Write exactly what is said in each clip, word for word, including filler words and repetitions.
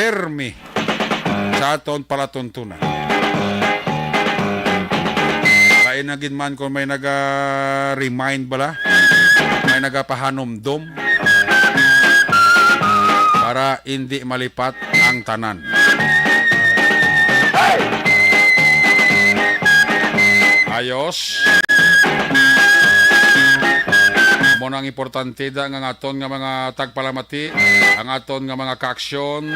permi sa aton palatuntunan. Lain na gid man kung may naga-remind bala, may nagapahanumdom para hindi malipat ang tanan. Ayos. Amo na ang importante da nga, nga aton nga mga tagpalamati, ang aton nga mga kaaksyon,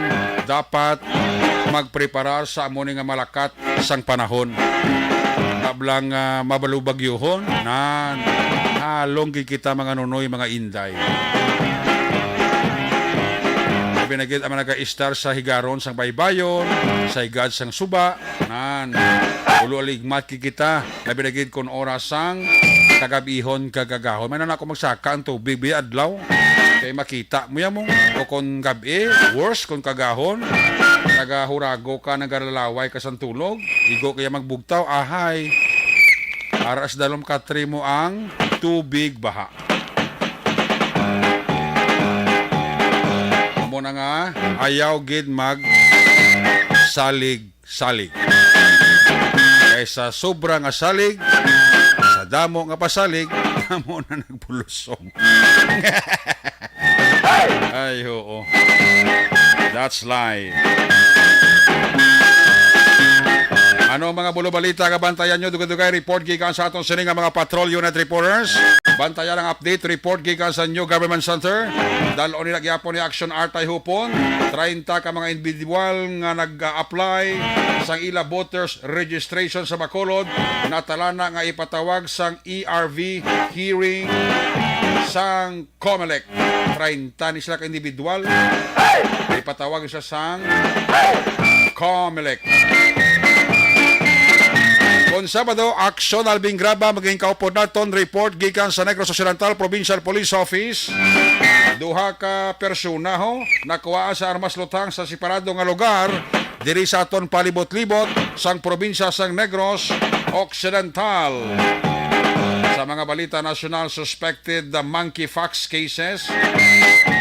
dapat magpreparar sa amo ni nga malakat sang panahon. Kablang, ah, mabalubagyuhon, nan, halong gid kita mga nunoy, mga inday. Labi na gid ang mga nag-istar sa higaron sang baybayon, sa higad sang suba, nan, ulo aligmat gid kita. Labi na gid kon oras sang kagab-ihon kag kagahon. May na ako magsaka ang tubig, bi adlaw. Kay makita mo yan mo. O kon gab-i, worse kon kagahon. Nagahurago ka, nagalalaway ka sang tulog. Igo kaya magbugtaw, ahay. Aras dalom katri mo ang tubig baha. Amo na nga, ayaw gid mag salig-salig. Kay sa sobra nga salig, sa damo nga pasalig, damo na nagbulusong. Ay, oo. That's life. Ano ang mga bulo balita nga bantayan nyo? Dugay-dugay report gikan sa aton sini nga mga patrol unit reporters. Bantayan ang update report gikan sa New Government Center. Dal-on nila gyapon ni Action Artay Hupon. Treinta ka mga individual nga nag-apply sang ila voters registration sa Bacolod natalana nga ipatawag sang E R V hearing sang Comelec. Treinta ni sila ka individual. Ipatawag siya sang Comelec. Kon Sabado, aksyon Alvin Graba maging kaupod naton. Report gikan sa Negros Occidental Provincial Police Office. Duha ka persona ho nakuha sa armas lutang sa separado nga lugar diri sa aton palibot-libot sang probinsya sang Negros Occidental. Sa mga balita nasyonal, suspected the monkeypox cases,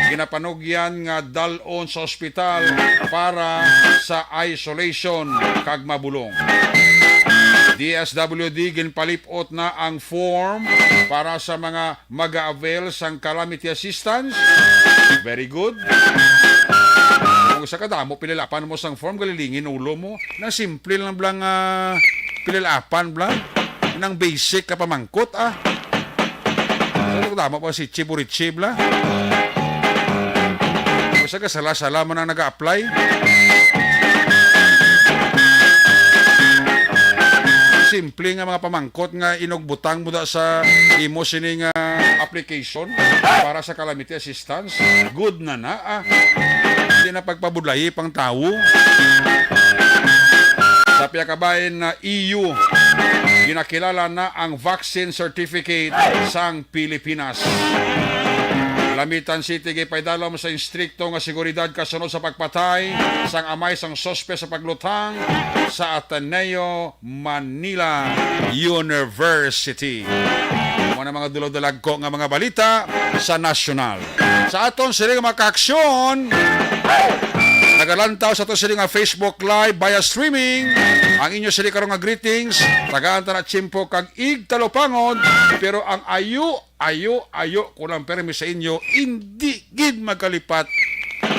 ginapanugyan nga dal-on sa ospital para sa isolation kag mabulong. D S W D ginpalip-ot na ang form para sa mga mag-a-avail sang calamity assistance. Very good. Kung sa kadamo, pililapan mo sang form, galilingin ulo mo. Nang simple lang blang, ah, pililapan blang. Nang basic ka pamangkot, ah. Sa kadamo pa si Chiburichi bla. Kung sa kasala-sala mo nang nag-a-apply. Simple nga mga pamangkot nga inugbutang mo da sa imo sini nga application para sa calamity assistance. Good na na, ah. Hindi na pagpabudlayi pang tawo. Sa piyakabahin na E U, ginakilala na ang vaccine certificate sang Pilipinas. Lamitan City gipaidalom sa instrikto nga seguridad kasunod sa pagpatay sang amay sang sospe sa paglutang sa Ateneo Manila University. Amo na mga dulog-dalagko nga mga balita sa nasyonal. Sa aton sini nga mga kaaksyon, nagalantaw sa aton sini nga Facebook Live via streaming. Ang inyo sini karon nga greetings, tagaan ta na tiyempo kag igtalupangod, pero ang ayo, ayo, ayo ko lang permi sa inyo, indi gid magkalipat.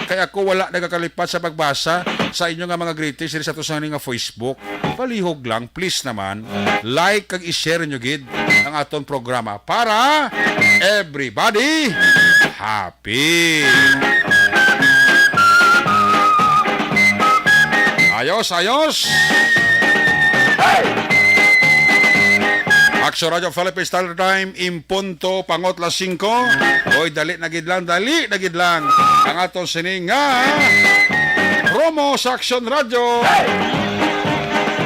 Kay ako wala nagakalipat sa pagbasa sa inyo nga mga greetings diri sa aton sini nga Facebook. Palihog lang, please naman, like kag i-share nyo gid ang aton programa para everybody happy. Ayos, ayos. Action Radio Philippines Standard Time, in punto, pangot las singko. Oy, dali na gid lang, dali na gid lang. Ang aton sini nga promo sa Action Radio.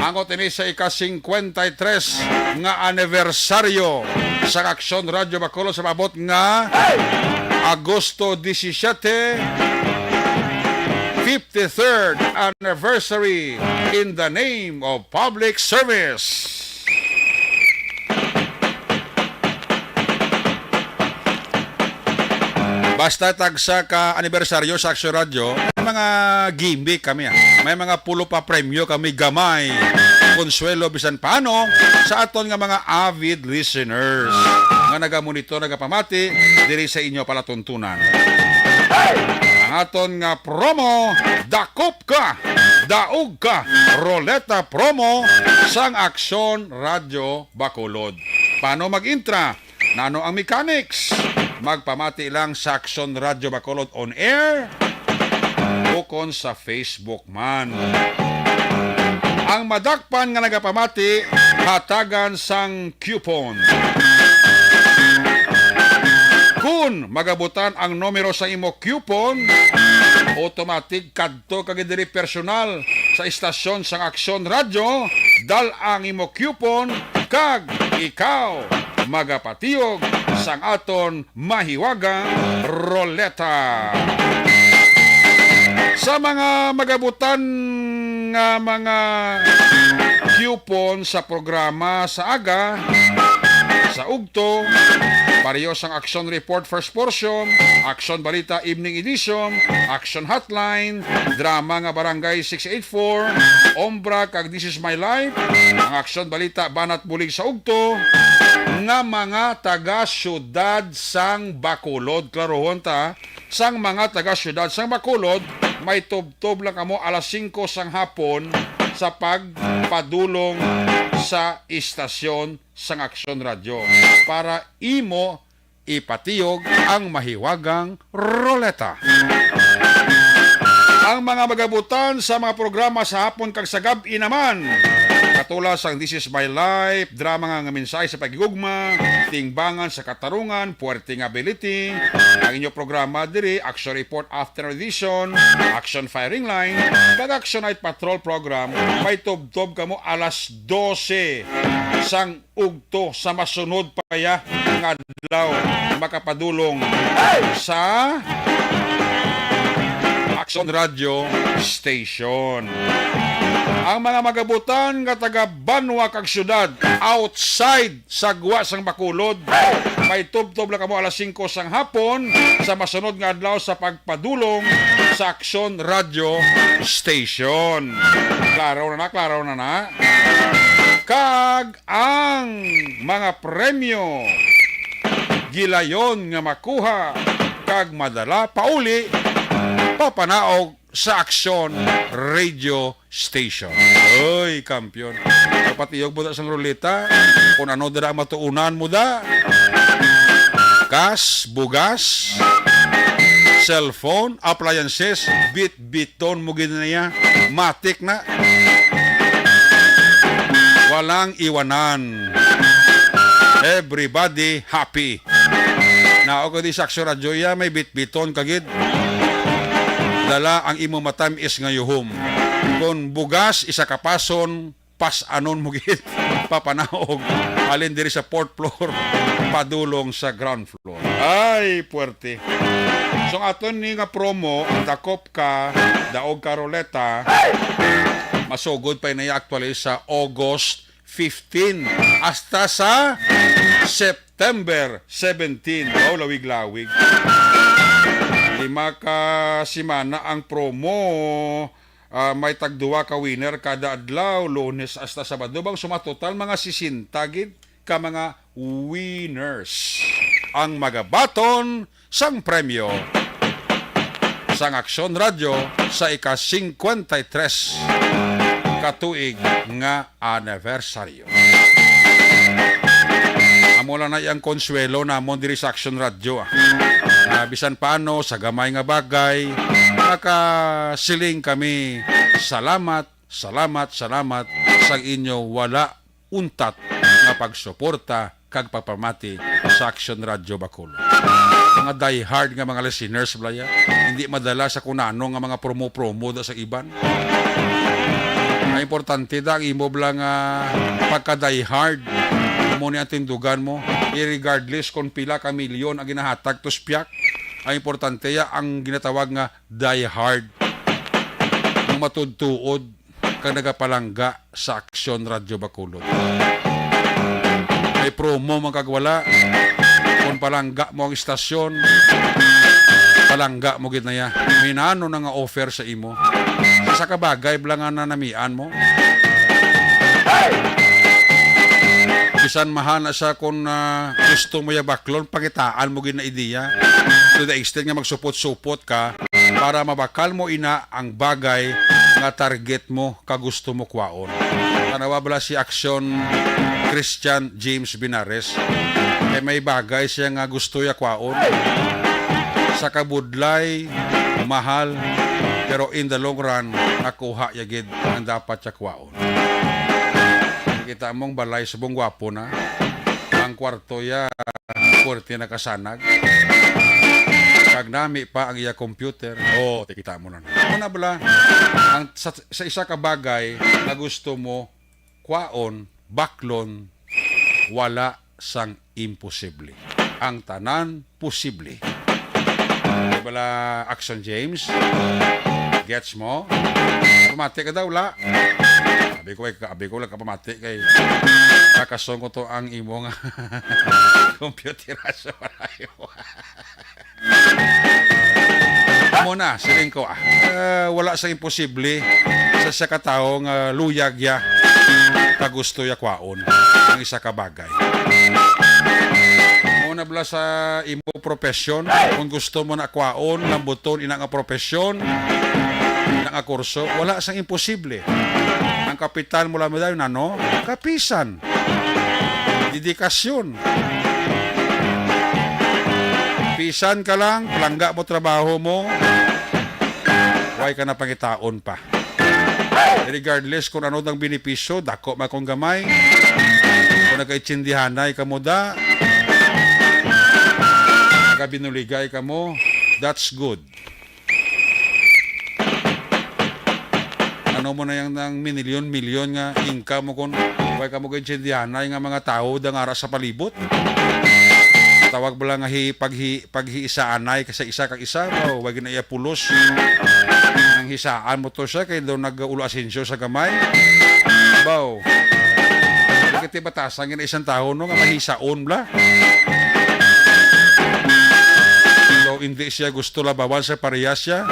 Angot ini sa ika-singkwenta y tres nga anibersaryo sa Action Radio Bacolod sa maabot nga Agosto disisiete, fifty-third anniversary in the name of public service. Basta tagsa ka anibersaryo sa Aksyon Radyo, may mga gimmick kami, ah. May mga pulo pa premyo kami gamay. Konsuelo bisan paano sa aton nga mga avid listeners nga nagamonitor, nagapamati diri sa inyo palatuntunan. Ang aton nga promo, dakop ka, daog ka, roleta promo sang Aksyon Radyo Bacolod. Paano mag-intra? Nano ang mechanics? Magpamati lang sa Aksyon Radyo Bacolod on air ukon sa Facebook man. Ang madakpan nga nagapamati, hatagan sang coupon. Kun magabutan ang numero sa imo coupon, automatic kadto ka gid diri personal sa istasyon sang Aksyon Radyo, dal ang imo coupon, kag ikaw magapatiyog sang aton mahiwagang roleta. Sa mga magabutan nga mga coupon sa programa sa aga, sa ugto, pareho sang Aksyon Report First Portion, Aksyon Balita Evening Edition, Aksyon Hotline, drama nga Barangay six eight four, Ombra kag This Is My Life, ang Aksyon Balita Banat Bulig sa Ugto, nga mga taga-syudad sang Bacolod. Klarohon ta, sang mga taga-syudad sang Bacolod, may tubtob lang kamo alas singko sang hapon sa pagpadulong sa istasyon sang Aksyon Radyo para imo ipatiyog ang mahiwagang roleta. Ang mga magabutan sa mga programa sa hapon kag sa gab-i naman, katulad sang This Is My Life, drama nga, nga mensahe sa paghigugma, Tingbangan sa Katarungan, Puwerte nga Ability, ang inyo programa diri, Action Report Afternoon Edition, Action Firing Line, kag Action Night Patrol Program, may tubtob kamo alas dose sang ugto sa masunod pa ya nga adlaw makapadulong sa Aksyon Radyo Station. Ang mga magabutan nga taga banwa kag syudad outside sa gwa sang Bacolod, may tubtob lang kamo alas singko sang hapon sa masunod nga adlaw sa pagpadulong sa Aksyon Radyo Station. Klaro na na, klaro na na. Kag ang mga premyo gilayon nga makuha kag madala pauli, papanaog sa Aksyon Radio Station. Oy, kampiyon. Kapatiyog mo da sang ruleta, kung ano dira ang matuunan mo da. Kas, bugas, cellphone, appliances, bit-biton mo gid niya. Matik na. Walang iwanan. Everybody happy. Nao ko di sa Aksyon Radyo ya, may bitbiton ka gid. Dala ang imo matamis nga yuhom. Kon bugas, isa ka pason, pas-anon mo gid. Papanaog. Halin diri sa fourth floor, padulong sa ground floor. Ay, puwerte. So, ang aton ni nga promo, dakop ka, daog ka roleta, masugod pa niya actually sa August fifteen hasta sa September seventeen. Wow, lawig-lawig. Lima ka semana ang promo. Ah, may tagduwa ka winner kada adlaw, Lunes hasta Sabado. Bang sumatotal, mga sesenta gid ka mga winners ang magabaton sang premyo sang Aksyon Radyo sa ika-singkwenta y tres ka tuig nga anibersaryo. Amo lang na iyang konsuwelo namon diri sa Aksyon Radyo, ah. Ah, bisan paano, sa gamay nga bagay, makasiling kami, salamat, salamat, salamat sa inyo wala untat nga pagsuporta kag pagpamati sa Aksyon Radyo Bacolod. Mga diehard nga mga listeners, balaya, hindi madala sa kunano nga mga promo-promo da sa iban. Ang importante da ang imo bala nga pagka-diehard. Amo ni ang tindugan mo, regardless kung pila ka milyon ang ginahatag to spiak. Ang importante ya ang ginatawag nga diehard. Ang matuod-tuod kag nagapalangga sa Aksyon Radyo Bacolod. May promo man kag wala, kung palangga mo ang istasyon, Palangga mo gid na ya. Minano na nga offer sa imo. Sa isa ka bagay bala nga nanamian mo. Bisan mahal na siya, kung, ah, gusto mo ya baklon, pangitaan mo gid na ideya. To the extent nga magsupot-supot ka para mabakal mo ina ang bagay nga target mo ka gusto mo kwaon. Tanawa bala si Action Christian James Binares. Kay may bagay siya nga gusto ya kwaon. Sa kabudlay, mahal, pero in the long run, nakuha ya gid ang dapat siya kwaon. Kita mong balay subong gwapo na. Ang kwarto ya, puwerte na kasanag. Kag nami pa ang iya computer. Oh, kita mo na. Ano na bala? Ang, sa, sa isa ka bagay nga gusto mo, kwaon, baklon, wala sang imposible. Ang tanan posible. Di bala, Action James? Gets mo? Pamati ka daw, la. Abi ko, abi ko lang kapamati kay kakasong ko to ang imo nga computer sa malayo. Amo na, siling ko, ah, eh, wala sa imposible sa isa ka tawo nga luyag ya ka gusto ya kwaon ang isa ka bagay. Amo na bala sa imo profession, kung gusto mo na kwaon, lambuton ina nga profesyon, ina nga kurso, wala sang imposible. Ang kapital mo lang dayon, ano? Kapisan. Dedikasyon. Pisan ka lang, palangga mo trabaho mo, way ka na pangitaon pa. Regardless kung ano ang benepisyo, dako man kung gamay, kung nagaitsindihanay ka mo da, nagabinuligay ka mo, that's good. Ano mo na yang, nang minilyon-milyon nga income mo kung way ka mo kaintindihanay nga mga tawo da nga ara sa palibot? Tawag bala nga hi-, paghi-, paghiisaanay ka sa isa kag isa, baw, way gina iya pulos. Ang hisaan mo to siya kay daw nag-ulo asensyo sa gamay. Baw, kiti batasan gina isang tawo, no, nga mahisaon bala. Daw hindi siya gusto labawan sa parehas siya.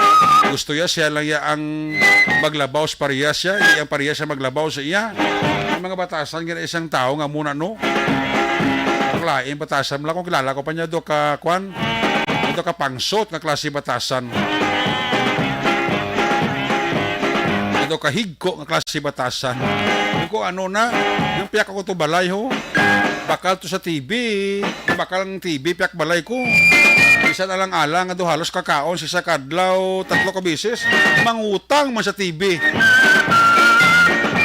Gusto ya siya lang ya ang maglabaw sa parehas siya, hindi ang parehas siya maglabaw sa iya. Ang mga batasan gina isang tawo nga muna, no? Ang lain batasan mo lang kung kilala ko pa niya do ka, kwan, do ka pangsot nga klase batasan. Do ka higko nga klase batasan. Kung ano na, yung piyak ako to balay, ho. Bakal to sa T V. Bakal ang T V, piyak balay ko. Bisan alang-alang nga do halos kakaon sa isa ka adlaw, tatlo ka beses, mangutang man sa T V.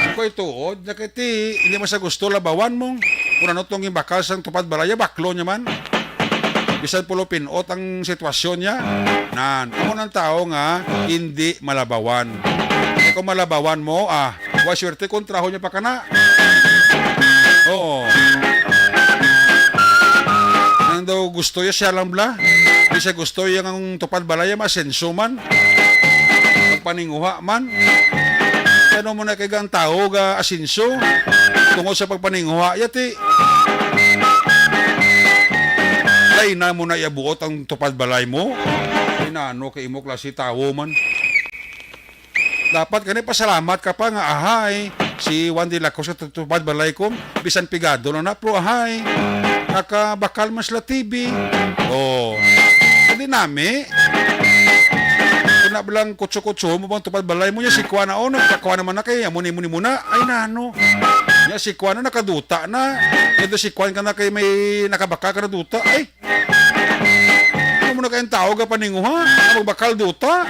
Kung ko'y tuod, nakiti, hindi man sa gusto labawan mo. Kung ano tong bakal sang tupad balaya, baklo niya man. Bisan pulo pinot ang sitwasyon niya. Nan, amo nang tao nga hindi malabawan. Kung malabawan mo, ah, wa swerte kontrahon niya pa kana. Oo. Nang daw gusto ya siya lang bala. Di siya gusto ya ang tupad balaya, masenso man. Magpaninguha man. Ano mo na kay ang tao ga asenso? Tungod sa pagpaninguha, yati. Laina mo na iya buot ang tupad balay mo. Inano kay imo klase tawo man. Dapat gani pasalamat ka pa nga, ahay, si Juan de la Cruz sa tupad balay ko, bisan pigado na na, pero ahay, nakabakal man sila T V. Oh. Hindi nami. Kung na lang kutso-kutso mo bang tupad balay mo niya, si Kwan na, oh, nagkakuha naman na kay, amo ni mo ni muna. Ay, nano. Niya si Kwan na, nakaduta na. Ito si Kwan ka na kay may nakabakal ka na duta. Ay, ano mo na kayang tao ga paninguha? Magbakal duta.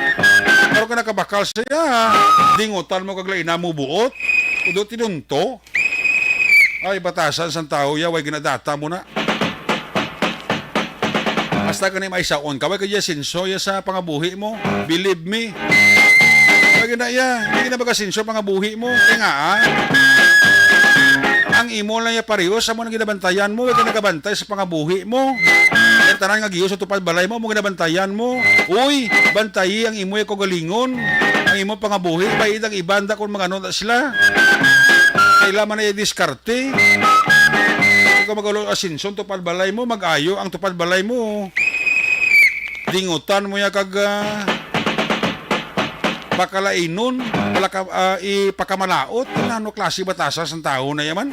Pero ka nakabakal siya, dingutan mo kag laina mo buot. Udo tinunto. Ay, batasan sang tao ya, way ginadata mo na. Hasta gani maisaon ka, way ka ya senso ya sa pangabuhi mo. Believe me. Way gina ya, hindi gina magasenso pangabuhi mo. Kaya nga, ah, ang imo lang ya pareho sa mo nang ginabantayan mo, way ka nagabantay sa pangabuhi mo. Ang tanan nga giyo sa tupad balay mo, mo ginabantayan mo. Uy, bantayi ang imo ya kaugalingon, ang imo pangabuhi, bayad ang iban da kung magano na sila. Kailangan na diskarte. Ikaw mag-ulo asenso ang tupad balay mo, mag-ayo ang tupad balay mo. Dingutan mo ya kag, ah, pakalainon, palaka-, ah, ipakamalaot. Ano klase batasan sang tawo na yaman?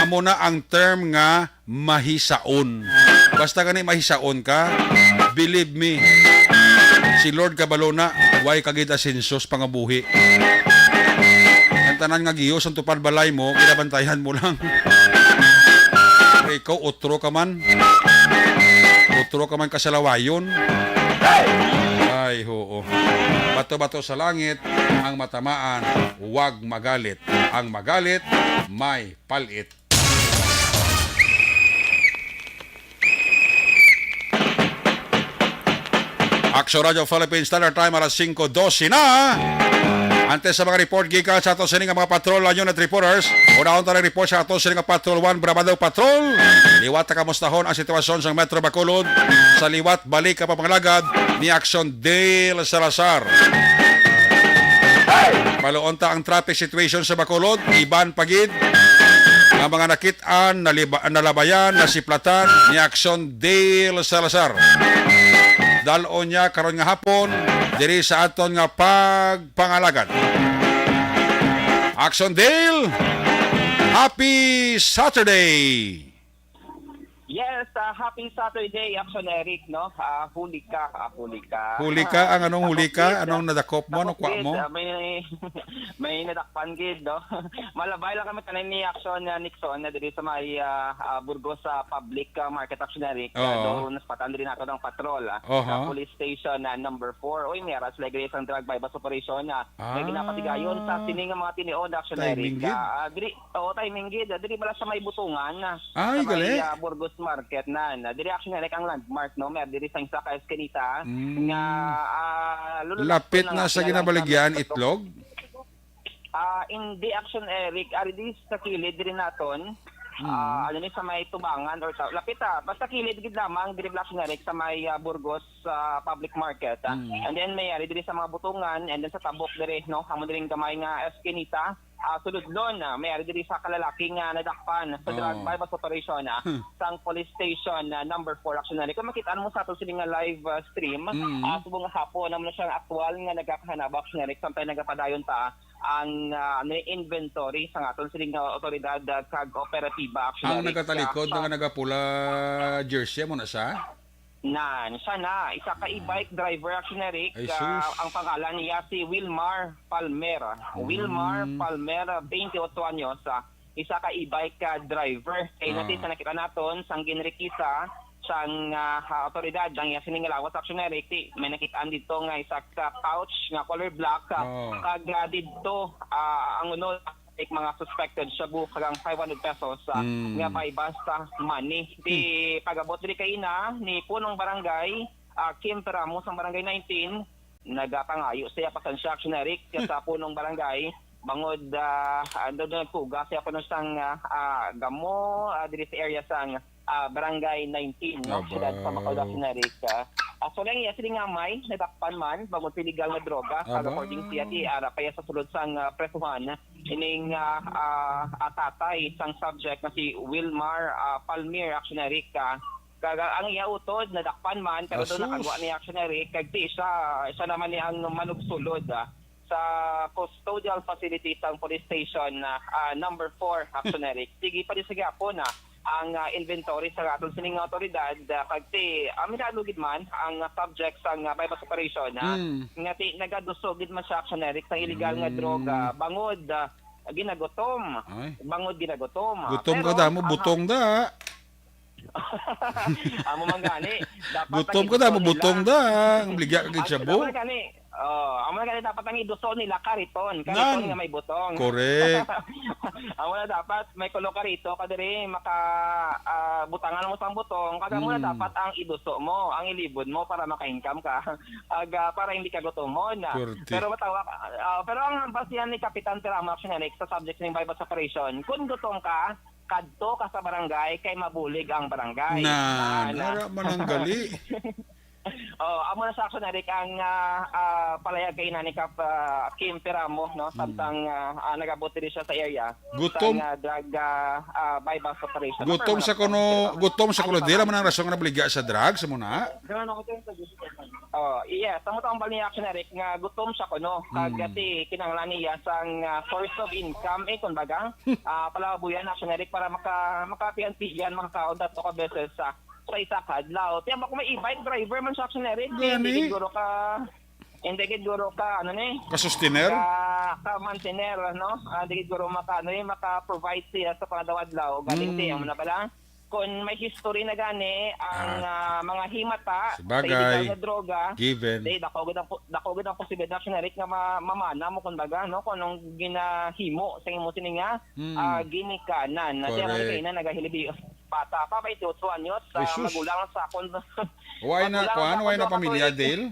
Amo na ang term nga mahisaon. Basta gani mahisaon ka, believe me, si Lord kabalo na, way ka gid asenso sa pangabuhi. Ang tanan nga giyos ang tupad balay mo, ginabantayan mo lang. Pero ikaw, utro ka man. Utro ka man kasalawayon. Ay, oo. Bato-bato sa langit ang matamaan, huwag magalit. Ang magalit may palit. Action Radio Philippines Standard Time, alas singko dose na. Antes sa mga report gikan sa ato sini nga mga patrol, unit reporters, unahon ta ang report sa ato sini nga Patrol One, Brabado Patrol. Liwat ta kamustahon ang sitwasyon sa Metro Bacolod sa liwat balik ka papangalagad ni Action Dale Salazar. Maluon ta ang traffic situation sa Bacolod, iban pa gid ang mga nakit-an, naliba-, nalabayan, nasiplatan ni Action Dale Salazar. Dal-on niya karon nga hapon diri sa aton nga pagpangalagad. Action Dale, happy Saturday! Yes, ah, happy Saturday, Action Eric, no? Ah, huli ka, ah, huli ka. Huli ka? Ang anong huli ka? Anong nadakop mo? Anong kwa mo? Ah, may, may nadakpan gid, no? Malabay lang kami tanan ni Action, ah, Nixon, na diri sa may, ah, ah, Burgos, ah, Public, ah, Market, Action Eric. Ah, Oo. Doon, naspatan diri nato ng patrol, ah, Oho. sa police station, ah, number four. Uy, may aras lagi isang drug buy-bust operation, ah, may Ah. ginapatigayon sa sining nga mga tiniod, Action Eric. Timing gid. Ah, ah, diri, Oo, timing gid. Diri bala sa may Butungan, ah, Ay, sa may, gali. ah, Burgos Market na. Na diri, Action Eric, ang landmark, no? May diri sa isa ka eskinita Mm. nga, ah, lululak Lapit na na sa sila lang Ginabaligyan, sa Itlog? Ah, hindi, Action Eric. Ari di sa kilid diri naton. Mm. Ah, ano ni, sa may Tubangan or sa, lapit, ah. Basta kilid gid lamang diri, Action Eric, sa may, ah, Burgos, ah, Public Market, ah. Mm. And then may ari diri sa mga Butungan, and then sa Tabok diri, no? Amo diri ang gamay nga eskinita. Ah, sulod lon, ah, may ari diri sa kalalaki nga nadakpan sa Oo. drug buy-bust operation, ah, Hmm. sang police station, ah, number four, Action Eric. Kung makita mo sa ato sini nga live, ah, stream, Mm. ah, subong nga hapon, amo na siya ang aktual nga nagakahanabak, Action Eric, samtang nagapadayon pa ang, ah, ano, inventory sa aton sini nga otoridad, ah, kag operatiba, Action Ang Eric, nagatalikod ah, nga nagapula jersey, amo na siya? Nan, siya na, isa ka e-bike driver, Action Eric, Ay, ah, sus. ang pangalan niya si Wilmar Palmer. Wilmar Mm. Palmer, twenty-eight anyos, ah, isa ka e-bike, ah, driver. Kay Ah. nati sa nakita naton, sang ginrikisa sang, ah, ha, otoridad, ang iya sining lawas, Action Eric, ti, may nakitaan dito nga isa ka pouch nga color black, ah, Oh. kag, ah, didto, ah, ang unod, like, mga suspected shabu kag ang five hundred pesos, ah, Mm. nga buy-bust, ah, money. Di Hmm. pag-abot diri kaina ni punong barangay, ah, Kim Ramos, ang barangay nineteen, nagapangayo siya, pasensya, Action Eric, sa punong barangay, bangod, ah, ano, nagkuga siya kuno sang, ah, ah, gamo, ah, diri sa area sang, ah, Barangay nineteen, no? Aba. Siyudad sa Bacolod, Action Eric. Ah, so lang iya, sila nga may nadakpan man, bangod sa illegal nga droga, Aba. according siya, ti, ara pa iya sa sulod sang, ah, presuhan. Ining, ah, ah, ah, tatay sang subject nga si Wilmar, ah, Palmir, Action Eric, ah, kag ang iya utod nadakpan man, pero daw Asus. nakagwa ni Action Eric, kag ti siya, siya naman ni ang manugsulod, ah, sa custodial facility sang police station, ah, ah, number four, Action Eric. Sige pa di sa gihapon, ah, ang, ah, inventory sa aton sining nga otoridad, ah, kag ti, ah, minalugid man ang, ah, subject sang, ah, buy-bust operation, ah, Mm. nga ti nagaduso gid man siya, Action Eric, sa illegal nga Mm. droga, bangod, ah, ginagutom. Ay. Bangod ginagutom, ah. Gutom Pero, ka damo, ah, butong da. Amo man gani, dapat Gutom lagi ka damo, gusto nila. butong da. Ang bligya ka gid Ang siya, amo bo. man gani, oh, amo man gani dapat ang iduso nila, kariton. Kariton Nan. nga may butong. Correct. Amo na dapat, may kulo karito ka diri, maka, ah, butangan mo sang butong, kag amo na Mm. dapat ang iduso mo, ang ilibod mo para maka-income ka. Ag, ah, para hindi ka gutomon. Pwerte. Pero matawa ka, ah, pero ang basihan ni Kapitan Teramo, Action Eric, sa subject ning buy-bust operation, kung gutom ka, kadto ka sa barangay kay mabulig ang barangay. Nan, Na, na. ara man ang gali. Oh, Amo na sa action, Eric, ang ah, ah, palayag kay Nani Kap ah, Kim Peramo, no? Samtang ah, ah, nagabot diri siya sa area Gutom. Sang ah, drug ah, ah, buy-bust operation. Gutom sa kuno, gutom sa kuno. Dira man ang rason nga nabaligya sa drugs, amo na? Oh, yes. Amo to ang bali ni action, Eric, nga gutom siya kuno. Kag Mm. ati kinahanglan niya sang ah, source of income, eh, kumbaga. Ah, palabuyan action, Eric, para maka makapian-pian, makakaon tatlo ka beses sa sa isa ka adlaw. Tiyan ba kung may e-bike driver man siya action, Eric, eh, Gani. Hindi guro ka, hindi gid guro ka, ano ni? Ka-sustainer? Ka, ka-mantener, no? Ah, hindi gid guro maka, ano ni, maka-provide siya sa pangadaw-adlaw. Galing Mm. tiyan mo na bala? Kung may history na gani ang Ah, ah, mga himata sa sabagay. Illegal nga droga, Given. Di, dako gid ang po- dako gid ang posibilidad, Eric, nga ma- mamana mo, kumbaga, no, kung anong ginahimo sa imo sini nga Mm. ah, ginikanan. Na siya Correct. Kay na nagahilibi bata pa, twenty-two anyos, ah, Jesus. Magulang sa akon. Why na, Magulang kuan, sa akon, why na duha ka pamilya, tuig. Dale?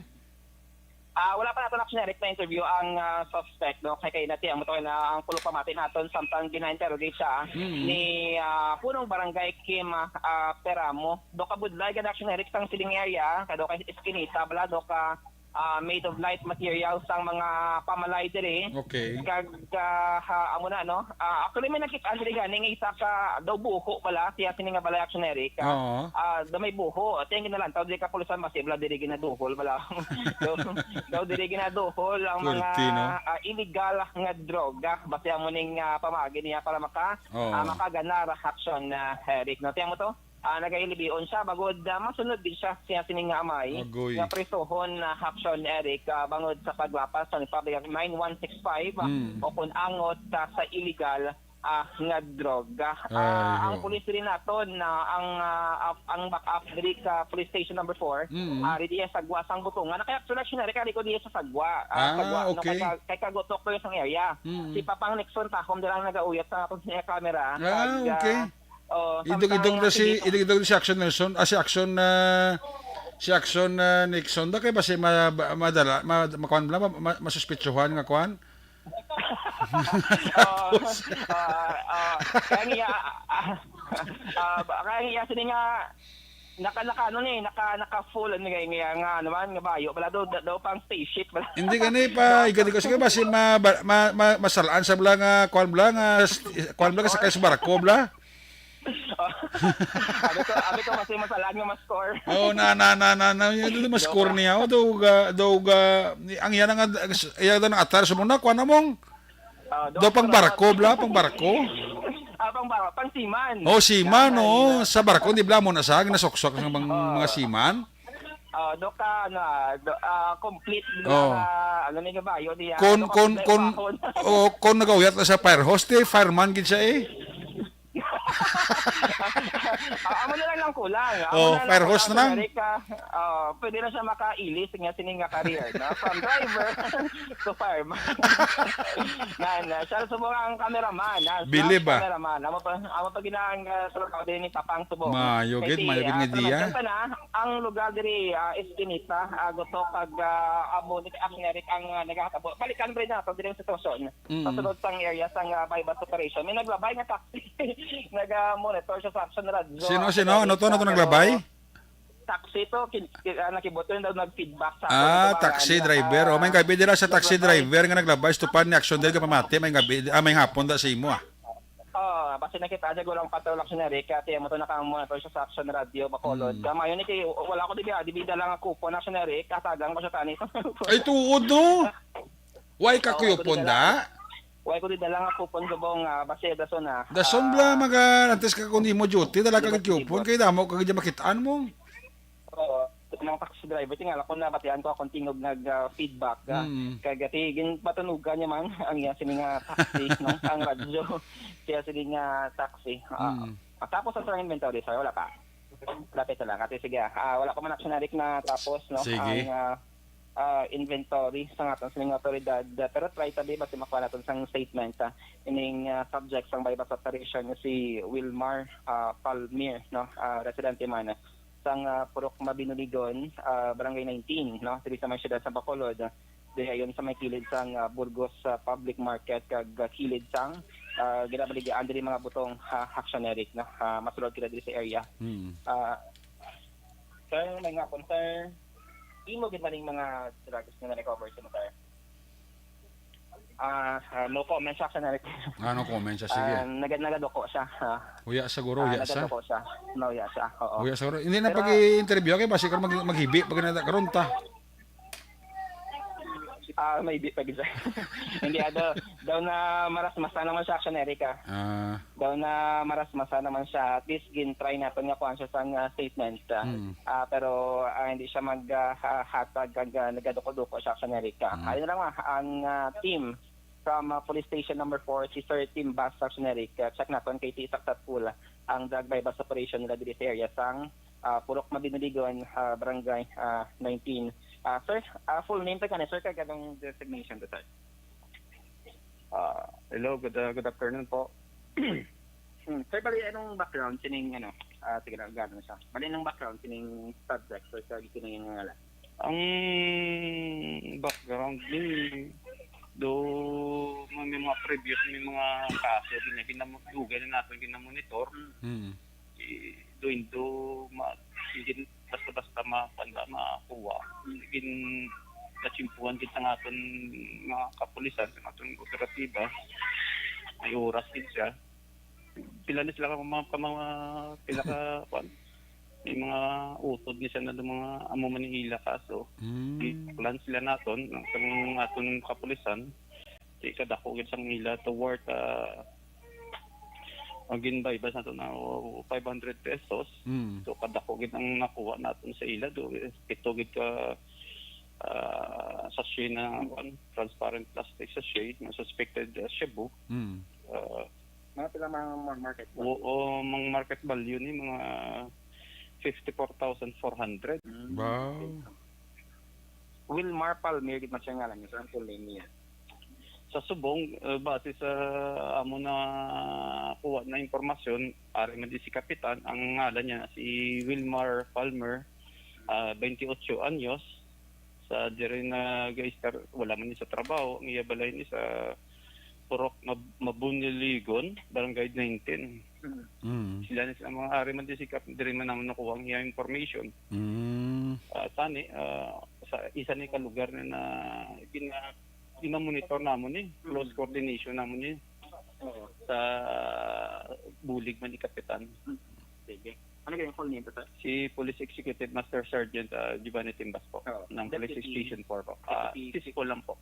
Ah, wala pa nato na generic na interview ang ah, suspect, no? Kay kay nati ang mutual na ang pulo pamati naton samtang gina-interrogate siya Mm. ni ah, punong barangay Kim ah, Peramo. Do ka budlay gana generic sang siling area, kado kay Eskinita, bala do ka ah, made of light material sang mga pamalay diri. Okay. Kag ah, ha, amo na, no? Ah, actually, may nakita diri gani nga isa ka daw buho pala siya sini nga balay action, Eric. Ah, Oo. Ah, daw may buho. Ati ang ginalantaw diri ka pulisan, basi bala diri ginaduhol bala. daw, daw diri ginaduhol ang mga Pwerte, no? Ah, illegal nga droga. Basi amo ning ah, pamagi niya para maka Oo. Ah, makaganar action na, Eric. No? Tiyan mo to? Ah, nagahilibion siya, bagod ah, masunod din siya siya sining nga amay Agoy. Nga prisuhon na action, Eric, ah, bangod sa paglapas sa Republic Act nine one six five, ah, Mm. O kung angot ah, sa illegal ah, nga droga. Ah, Ay, ang oo. Police rin naton na ang ah, ap- ang backup diri sa police station number four, Mm. Ah, diri sa Sagwa sang Butungan. Nakay actually action, Eric, ari ko diya sa Sagwa. Ah, Ah, Sagwa, no, okay. Kay, ka- kay Kagotok to yung area. Mm. Si Papang Nixon Tahom dira ang nagauyat sa aton sa camera. Ah, Kag, okay. Ah, Oh, idog-idog na si, idog-idog na si Action Nelson, ah, si Action, ah, si Action, ah, Nixon. Da kay basi ma-, ma-, madala, ma-, makuan bala, ma-, ma-, masuspetsohan nga kuan? Oh, ah, ah, kaya nga, ah, ah, ba- kaya nga, sini nga, naka, naka, ano ni, naka, naka full, ano nga, nga, nga, ano man, nga bayo, bala daw, daw pang spaceship, bala. Hindi gani pa, igadi ko, sige, basi ma-, ma-, ma-, masalaan sa bala nga, kuan bala nga, kuan bala nga, sakay sa barko bala. Abi ko, abi ko, mas masalaan nga mas score. Oh, na, na, na, na, na, yun, mas score niya. Oh, daw ga, daw ga, ang iya na nga, iya na nga atar sa muna, kuha na mong. Oh, daw pang barko, bla, pang barko. Ah, pang barko, pang seaman. Oh, seaman, oh. Sa barko, di bla mo na sa, nasuksok ng mga, mga seaman. Oh, do ka, ano, ah, do, ah, complete, do Oh. ka, ano, ni kabayo, di, ah, Kon, do ka kon, complete kon, bahon. Oh, kon nagauyat na sa fire hose, di, fireman gid siya, eh. Ah, amo na lang ang kulang. Amo Oh, na lang fire ang hose na kulang, lang. Amerika. Oh, pwede na siya makailis nga sining nga career, no? From driver to fireman. Nan, ah, siya subong ang cameraman, ah, Bilib, ah. Cameraman. Amo pa, amo pa ginang, ah, sa lugar din ni Papang Subong. Mayo gid, Kay si, mayo gid ah, nga diya. Sa Nagan pa na, ang lugar diri, ah, Eskinita, ah, Gotok, kag, ah, amo ni Action Eric ang, ah, nagakatabo. Balikan pa rin nato diri ang sitwasyon. Mm. Sa sulod sang area sang, ah, buy-bust operation. May naglabay nga taxi. Naga-monitor siya sa Action Radyo. Sino, sino? Ano to? Ano to naglabay? Taxi to, kin-, kin-, ah, nakibot yun daw nag-feedback sa Ah, aton, taxi ah, driver. O, may gabi dira sa taxi naglabay. Driver nga naglabay sa tupad ni Action Dale nga pamati. May gabi, ah, may hapon da sa imo, ah. Oh, basi nakita niya gulang patrol Action Eric, kaya mo to nakamonitor siya sa Action Radio, Bacolod. Mm. Kamayon ni kay, wala ko dibi, ah, dibi dala nga coupon Action Eric, katagang ko siya tani. Ay, tuod, no? Why ka Oo, kuyupon, ako din da? Why ko di dala nga coupon, Gabong, ah, basi dason, ah. Dason Ah, bla, maga, antes ka kung imo duty, dala ka Di ba, kag coupon, kay damo ka gid makitaan mo. Oo, mga taxi driver, tingala ko, nabatian ko akong tingog nag, ah, feedback, ah. Mm. Kay gati, ginpatunugan niya man ang iya sini nga taxi, no? Ang radyo, siya sini nga taxi. Ah, Mm. ah, tapos sa sarang inventory, sir, wala pa. Lapit na lang. Ate, sige, ah. Ah, wala pa man, Action Eric, na tapos, no? Sige. Ang, ah, ah, inventory sa aton sining awtoridad. Ah, pero try tabi, basi makuha naton sang statement, ah, ining, ah, subject sang buy-bust operation nga si Wilmar, ah, Palmir, no? Ah, residente man, ah, sang, ah, Purok Mabinoligon, ah, Barangay nineteen, no? Diri sa may siyudad sa Bacolod, ah, diri ayon sa may kilid sang, ah, Burgos, ah, Public Market kag, ah, kilid sang, ah, ginabaligyaan diri mga butong, ah, Action Eric, no? Ah, masulod kita diri sa area. Hmm. Ah, sir, may nga po, sir. Mo gid man yung mga drugs nga na-recover sa motor. Ah, ah, no comment siya sa narrative. Ah, no comment siya, sige. Ah, nagad-, nagaduko siya. Ah, Uya sa guro, ah, uya sa. Nagaduko siya. Nauya siya. Oo. Uya sa guro. Hindi na Pero pag-i-interview kay basi karon mag-, maghibi pag nada karon ta. Ah, may di pa gid. Hindi, ah, daw, daw na marasmasa naman siya, Action Erica. Ah. Daw na marasmasa naman siya. At least, gin-try natin nga kuhaan siya sang, ah, statement. Ah, Mm. ah, pero, ah, hindi siya mag, ah, ha-, hatag kag, ah, nagaduko-duko siya, Action Erica. Mm. Ayun na lang, ah, ang, ah, team from, ah, Police Station Number Four, si Sir Tim Bas, Action Erica. Check natin kay ti successful ang drug buy-bust operation nila diri sa area sang, ah, Purok Mabinoligon, ah, Barangay, ah, nineteen. Ah, sir, ah, full name ta gani, sir, kag anong designation to, sir? Ah, hello, good, uh, good afternoon po. Hmm, sir, bali, anong background sining, ano, ah, sige lang, gano'n siya. Bali, anong background sining subject, sir, sa kining ngalan? Ang background ni do may, may mga previous, may mga kaso din na ginamo-, dugay na natin ginamonitor. Mm. Di, do, indo, ma-, hindi basta-basta ma-, panda makuha. Gin-, natsimpuhan gid sa aton mga kapulisan, sa aton operatiba. May oras din siya. Pila na sila ka mga, ka mga, pila ka, kwan? May mga utod ni siya na do mga amo Manila kaso. Mm. Di plan sila naton, ang, ang aton kapulisan. Di kadako gid sang ila to worth, ah, ang ginbaybas nato na, oh, five hundred pesos. Mm. So, kadako gid ang nakuha naton sa ila. Do, pito gid ka, ah, sachet na, kwan, transparent plastic sachet na suspected, ah, shabu. Mm. Ah, Mga pila mga, mga market value? O, o, mga market value ni mga fifty-four thousand four hundred. Mm, Wow. okay. Wilmar Palmer, gid man siya ngalan niya, sir, ang full name niya. Sa subong, eh, base sa amo na kuha na impormasyon, ari man di si Kapitan, ang ngalan niya si Wilmar Palmer, ah, twenty-eight anyos, sa diri nag-istar, wala man ni sa trabaho, ang iya balay ni sa Purok Mab-, Mabuniligon, Barangay nineteen. Mm. Mm. Sila ni sa mga ari man di si Kap-, diri man naman nakuha ang iya information. Mm. Ah, tani, ah, sa isa ni ka lugar na, na gina-, gina-monitor namon ni, close Mm. coordination namon ni Oo. sa bulig man ni Kapitan. Mm. Sige. Ano yung full name, sir? Si Police Executive Master Sergeant, ah, Giovanni Timbas po, Oo. ng Police Deputy, Station four po. Ah, Deputy Cisco lang po.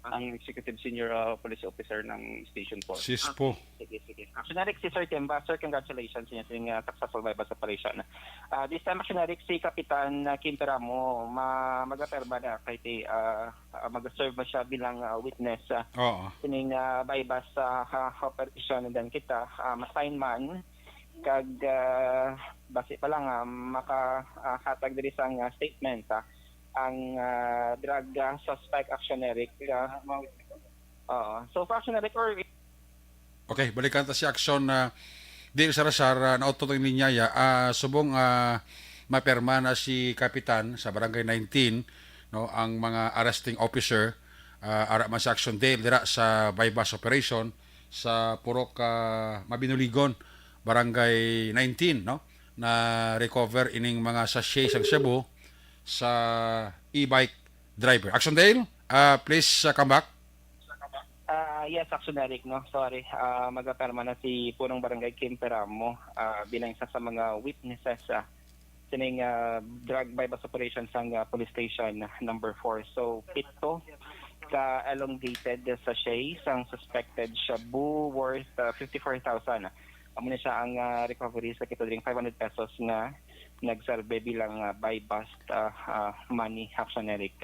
Ah. Ang Executive Senior, ah, Police Officer ng Station four. Cisco. Okay. Sige, sige. Action Eric, si Sir Timbas, sir, congratulations sa inyong, ah, successful buy-bust operation. Ah, this time, Action Eric, si Kapitan, ah, Kim Peramo, ma-, mag-apirma na kay ti-, ah, ah, mag-serve ba siya bilang, ah, witness, ah, Oo. sining, ah, buy-bust, ah, ha-, operation. And then kita, ah, ma-sign man, kag, ah, basi pa lang, ah, maka, ah, hatag diri sang, ah, statement, ah, ang, ah, drug, ah, suspect, Action Eric, ah. Oo. So, for Action Eric, or Okay, balikan ta si Action, ah, di, Sir Rasar, ah, nautot ang linya, ya. Ah, subong, ah, mapirma na si Kapitan sa Barangay nineteen, no, ang mga arresting officer, ah, ara man si Action Dale dira sa buy-bust operation sa Purok, ah, Mabinuligon, Barangay nineteen, no, na recover ining mga sachet sang shabu sa e-bike driver. Action Dale, ah, please, ah, come back. Ah, yes, Action Eric, no? Sorry. Ah, magapirma na si Punong Barangay Kim Peramo, ah, bilang isa sa mga witnesses, ah, sining, ah, drug buy-bust operation sang, ah, Police Station number four. So, pito ka elongated sachet sang suspected shabu worth, ah, fifty-four thousand. Amo na siya ang, ah, recovery sa kita ding five hundred pesos nga nagserbe bilang, ah, buy-bust, ah, ah, money, Action Eric.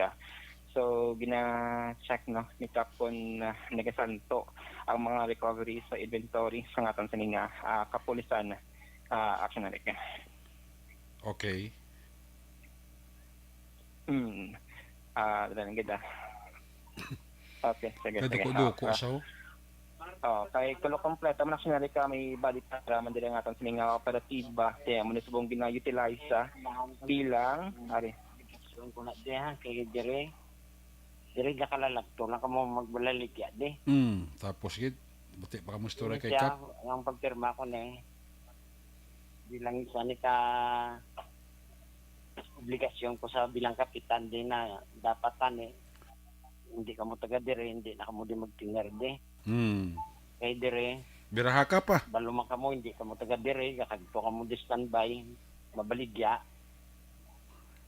So, gina-check, no, ni Kap kon, ah, nagasanto ang mga recovery sa inventory sa ngatan sa mga, ah, kapulisan, ah, Action Eric. Okay. Hmm. Ah, dali lang gid, ah. Okay, sige, sige. Kaduko-duko Ah, ah. siya, oh. Oh, kay kulo kompleto man, Action Eric, may balik pa man diri ang aton sining, ah, operatiba. Kaya mo na subong gina-utilize, ah, bilang, ari. Yung kuna di, ha, kay dire, dire na kalalagto lang kamo magbaligya di. Hmm, tapos gid, buti pa kamo istorya Yun kay siya, Kap. Ang pagpirma ko ni, bilang isa ni ka obligasyon ko sa bilang kapitan din na dapat tani, hindi kamo taga dire, hindi na kamo di magtingerde. Hmm. Kay dire, Biraha ka pa. Balo man kamo, hindi kamo taga dire, kakadto kamo di standby, mabaligya.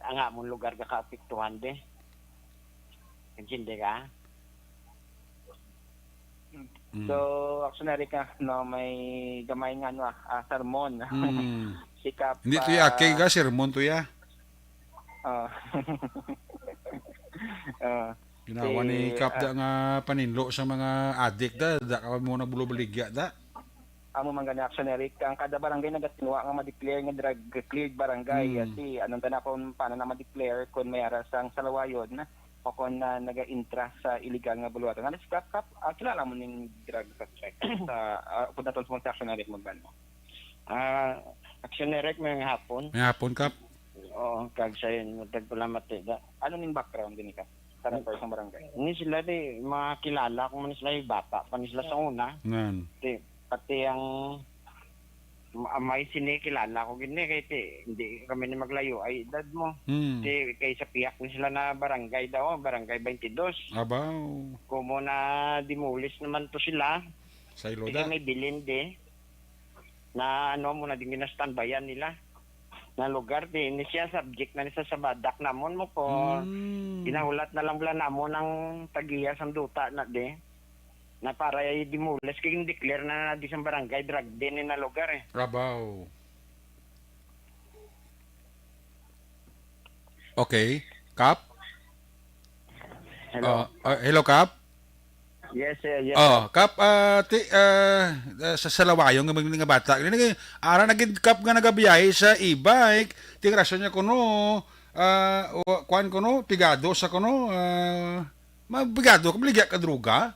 Ang amon lugar ka kaapektuhan de. Intindi ka? Mm. So, actually, ka, no, may gamay nga, no, ah, sermon. Mm. Sikap, Hindi to ya, ah, kay ga, sermon to ya. Ah. Ah, Ginawa ni si, Kap da ah, nga paninlo sa mga adik da, da ka mo nagbulobaligya da. Amo man gani, actually, ang kada barangay nagatinwa nga ma-declare nga drug cleared barangay. Hmm. Kasi anong tana kung paano na ma-declare kung may ara sang salawayon o kung na naga-intra sa illegal nga bulwaton. Ano si Kap Kap? Ah, kilala mo ning drug suspect sa, ah, kung natol sa mga action na rin mo ba, no? Ah, action direct may hapon. May hapon, Kap. Oo, kag sa yun, magtagpalamat eh, da. Ano ning background din ka? Sa refer sa barangay? Ni sila di, mga kilala ko man sila, yung bata pa ni sila sa una. Nan. Ti, pati ang ma-, may sini kilala ko gini, kay ti, hindi kami ni maglayo ay edad mo. Hmm. Ti, kay sa piyak ni sila na barangay daw, barangay twenty-two. Abaw. Kumo na demolish naman to sila. Sa Iloda. Kasi may bilin di. Na ano mo na din ginastanbayan nila na lugar. Di ni siya subject na ni sa sabadak namon mo ko. Hmm. Ginahulat na lang bala namon ang tagiya sang duta na di. Na para i-demolish kay declare na di sang barangay drug din ni na lugar eh. Rabaw. Okay. Kap? Hello. Oh, oh, hello, Kap? Yes, sir. Yes, Oh, sir. Kap, ah, ti, ah, ah, sa salawayon nga mga, mga bata. Ini nga, ara na gid, Kap, nga nagabiyahe sa e-bike. Ting rason niya kuno, ah, o, kuan kuno, pigado sa kuno, ah, mabigado ka, maligya ka droga?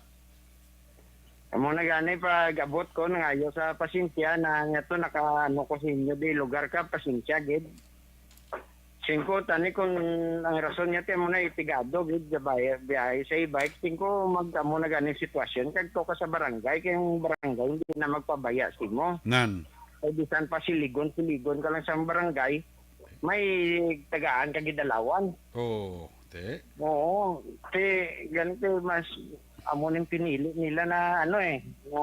Amo na gani, pag-abot ko, nangayo sa pasensya na nga to, naka, ano ko sa inyo, di lugar ka, pasensya, gid. Singko, tani, kung ang rason niya, ti, amo na, itigado, gid, sa bay-, biyahe sa e-bike, singko, mag, amo na gani sitwasyon, kag to ka sa barangay, kay ang barangay, hindi na magpabaya sa imo. Nan. Kay bisan pa siligon, siligon ka lang sa barangay, may tagaan ka gidalawan. Oo, te. Oo, te, ganito mas amo ning pinili nila na ano eh, na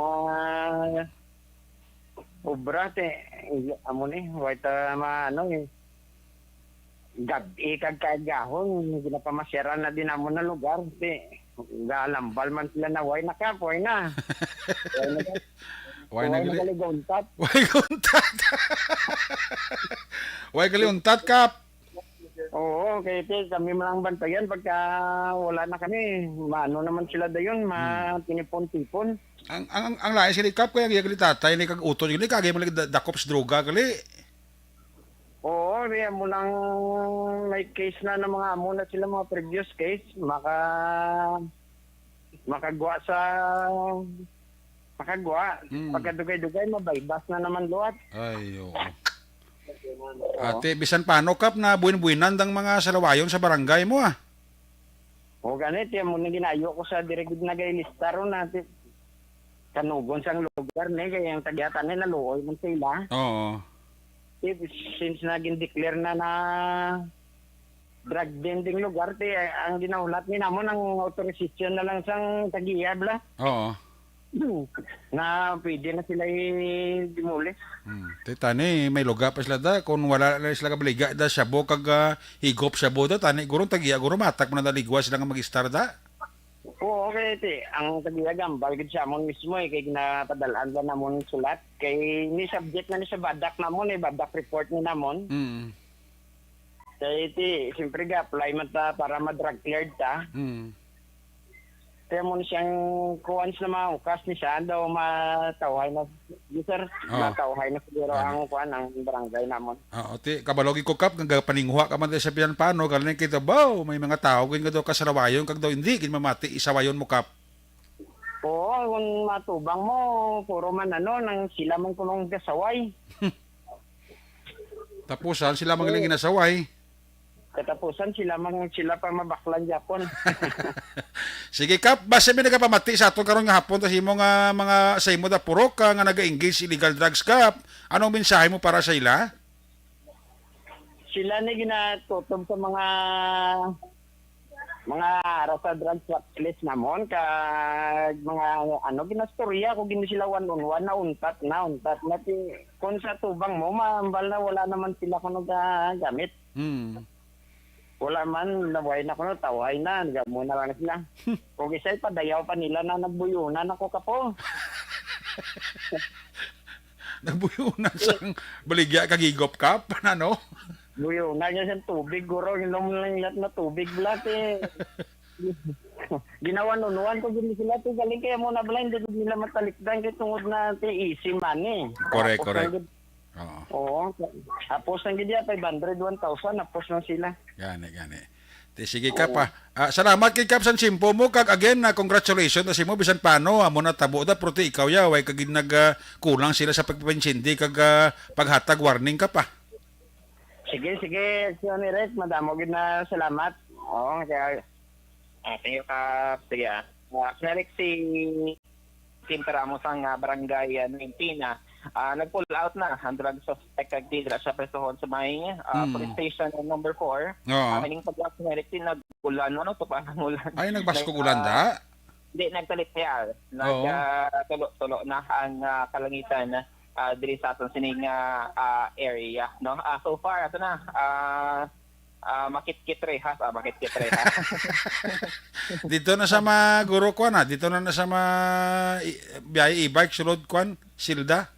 obra te, amo ni, way ta ma-, ano eh, gab-i kag kaagahon, ginapamasyaran na din amo na lugar, te. Galambal man sila na, way na ka, way na. Way na ka. Way na Way na gali-, galiguntat. Way guntat. Way galiuntat, Kap. Oo, kay, te, kami man ang bantayan pagka wala na kami. Maano naman sila dayon, Hmm. matinipon-tipon. Ang, ang, ang, ang lain sila, Kap, kaya gaya gali tatay, ni kag utod, gali kagay mo lagi da-, dakop sa droga, gali. Oo, kaya mo lang may case na ng mga amo na sila, mga previous case, maka-, makagwa sa, makagwa. Hmm. Pagkadugay-dugay, mabaybas na naman luwat. Ay, oo. Oo. Ate, bisan paano, Kap, na buwin-buwinan dang mga salawayon sa barangay mo, ah? O, gani, ti, amo ni ginayo ko sa diri gid nagailista ron na, ti, kanugon sang lugar ni, kay ang tagiya tani naluoy man sa ila. Oo. Ti, since na gin-declare na na drug den ding lugar, ti, ang ginahulat ni namon ang authorization na lang sang tagiya, bla. Oo. Na pwede na sila i-demolish. Hmm. Ti tani, may luga pa sila da. Kung wala na sila kabaliga da, shabu kag, ah, higop shabu da, tani, gurong tagiya, guro matak mo na naligwa sila nga mag-istar da. Oo, kay ti, ang tagiya gambal gid sa amon mismo eh, kay ginapadalaan ba namon sulat, kay ni subject na ni sa badak namon eh, badak report ni namon. Mm. Kay ti, siyempre ga-apply man ta para ma-drug cleared ta. Mm. Kaya mo na siyang kuwan sa mga ukas ni siya, daw matawhay na, yes, sir, Oh. matawhay na siguro Ano? ang kuwan, ang barangay namon. Ah, o, ti, kabalo gid ko, Kap, nga gapaninguha ka man sa piyan paano, galing kita, baw, may mga tao gid nga daw kasarawayon, kag daw hindi gid mamati isawayon mo, Kap. Oo, kung matubang mo, puro man ano, nang sila man kunong gasaway. Tapusan, sila man Oo. galing ginasaway. Katapusan, sila man, sila pa mabaklan gyapon. Sige, Kap, basta may nagapamati sa aton karon nga hapon, ta sa imo nga mga, sa imo da purok ka nga naga-engage sa illegal drugs, Kap. Anong mensahe mo para sa ila? Sila ni ginatutob sa mga, mga ara sa drugs watch list namon, kag mga, ano, ginastorya ko gini sila one on one, na untat na, untat na. Ti, kung sa tubang mo, mambal na wala naman sila kung nagagamit. Hmm. Wala man, nabuhay na kuno, tawhay na, nagamo na lang sila. Kung isa'y padayaw pa nila na nagbuyo na, nako, kapo. Nagbuyo na sang baligya kag higop kap, ano? Buyo na niya sa tubig, guro. Inom lang lahat na tubig, lahat, eh. Ginawan-unuan ko gini sila, ti, galing kaya mo na bala, hindi gid nila matalikdan kay tungod na ti easy money. Correct, Tapos correct. lang gid, Oo. Oo. Tapos lang gid ya, five hundred, one thousand, tapos lang sila. Gani, gani. Ti, sige, Kap, Oo. ah. Ah, salamat kay Kap sa tiyempo mo, kag again, na congratulations na sa imo, bisan paano, amo na tabo da, pero ti ikaw ya, way kag nag, ah, kulang sila sa pagpapaintindi kag, ah, paghatag warning, Kap, ah. Sige, sige, Sir Eric, madamo gid na salamat. Oo, kaya, ah, thank you, Kap. Sige, ah. Ah, Sir Eric, si Kim Ramos ang, ah, barangay, ah, nineteen, ah, ah, nag-pull out na ang drug suspect kag di dira siya presohon sa may, ah, Mm. police station number four. Oo. Ah, ining pag-, nag-ulan, ano, to pa, ang ulan. Ay, nagbaskog ulan, Nag, ah, da? Di, nagtalipyal. Nag, Oo. ah, tulo-tulo na ang, ah, kalangitan, ah, diri sa aton sining, ah, ah, area, no? Ah, so far, ato na, ah, ah, makitkit rehas, ah, makitkit rehas. Dito na sa ma-, guro, kwan, ah. Dito na na sa ma-, i-, biyay e-bike, sulod, kwan, Silda.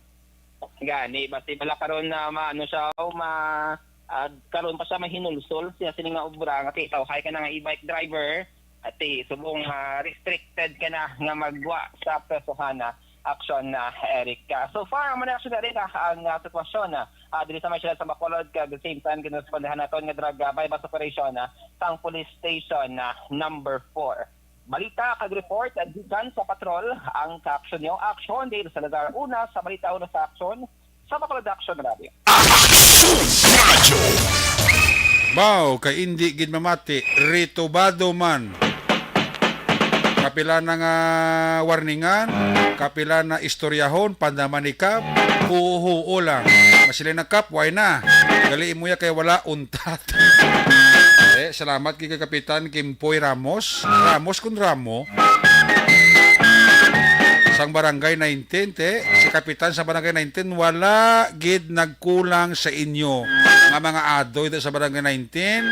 Gani, basi bala karon na maano siya, o ma-, ah, karon pa siya mahinulsol siya sini nga obra, nga ti, tawhay ka na nga e-bike driver, ati, subong, ah, restricted ka na nga magwa sa presohan na aksyon na, Eric. Ah, so far, amo na aksyon, Eric, ah, ang, ah, sitwasyon na, ah, diri sa may siyudad sa Bacolod, kag the same time, ginarespondehan naton nga drug, ah, buy-bust operation, ah, sang police station na number four. Balita kag report, ah, gikan sa patrol, ang kaaksyon niyo, aksyon, diri sa lugar una, sa balita una sa aksyon, sa Bacolod Action Radio. Action Radio. Baw, kay indi gid mamati, ritubado man. Kapila na nga warningan, kapila na istoryahon, pandaman ni Kap, huo-huo lang. Masilin na Kap, way na. Gali imo ya kay wala untat. Eh, salamat kay Kapitan Kimpoy Ramos. Ramos kun Ramo. Sang Barangay nineteen, te. Si Kapitan sa Barangay nineteen, wala gid nagkulang sa inyo nga mga adoy sa Barangay nineteen.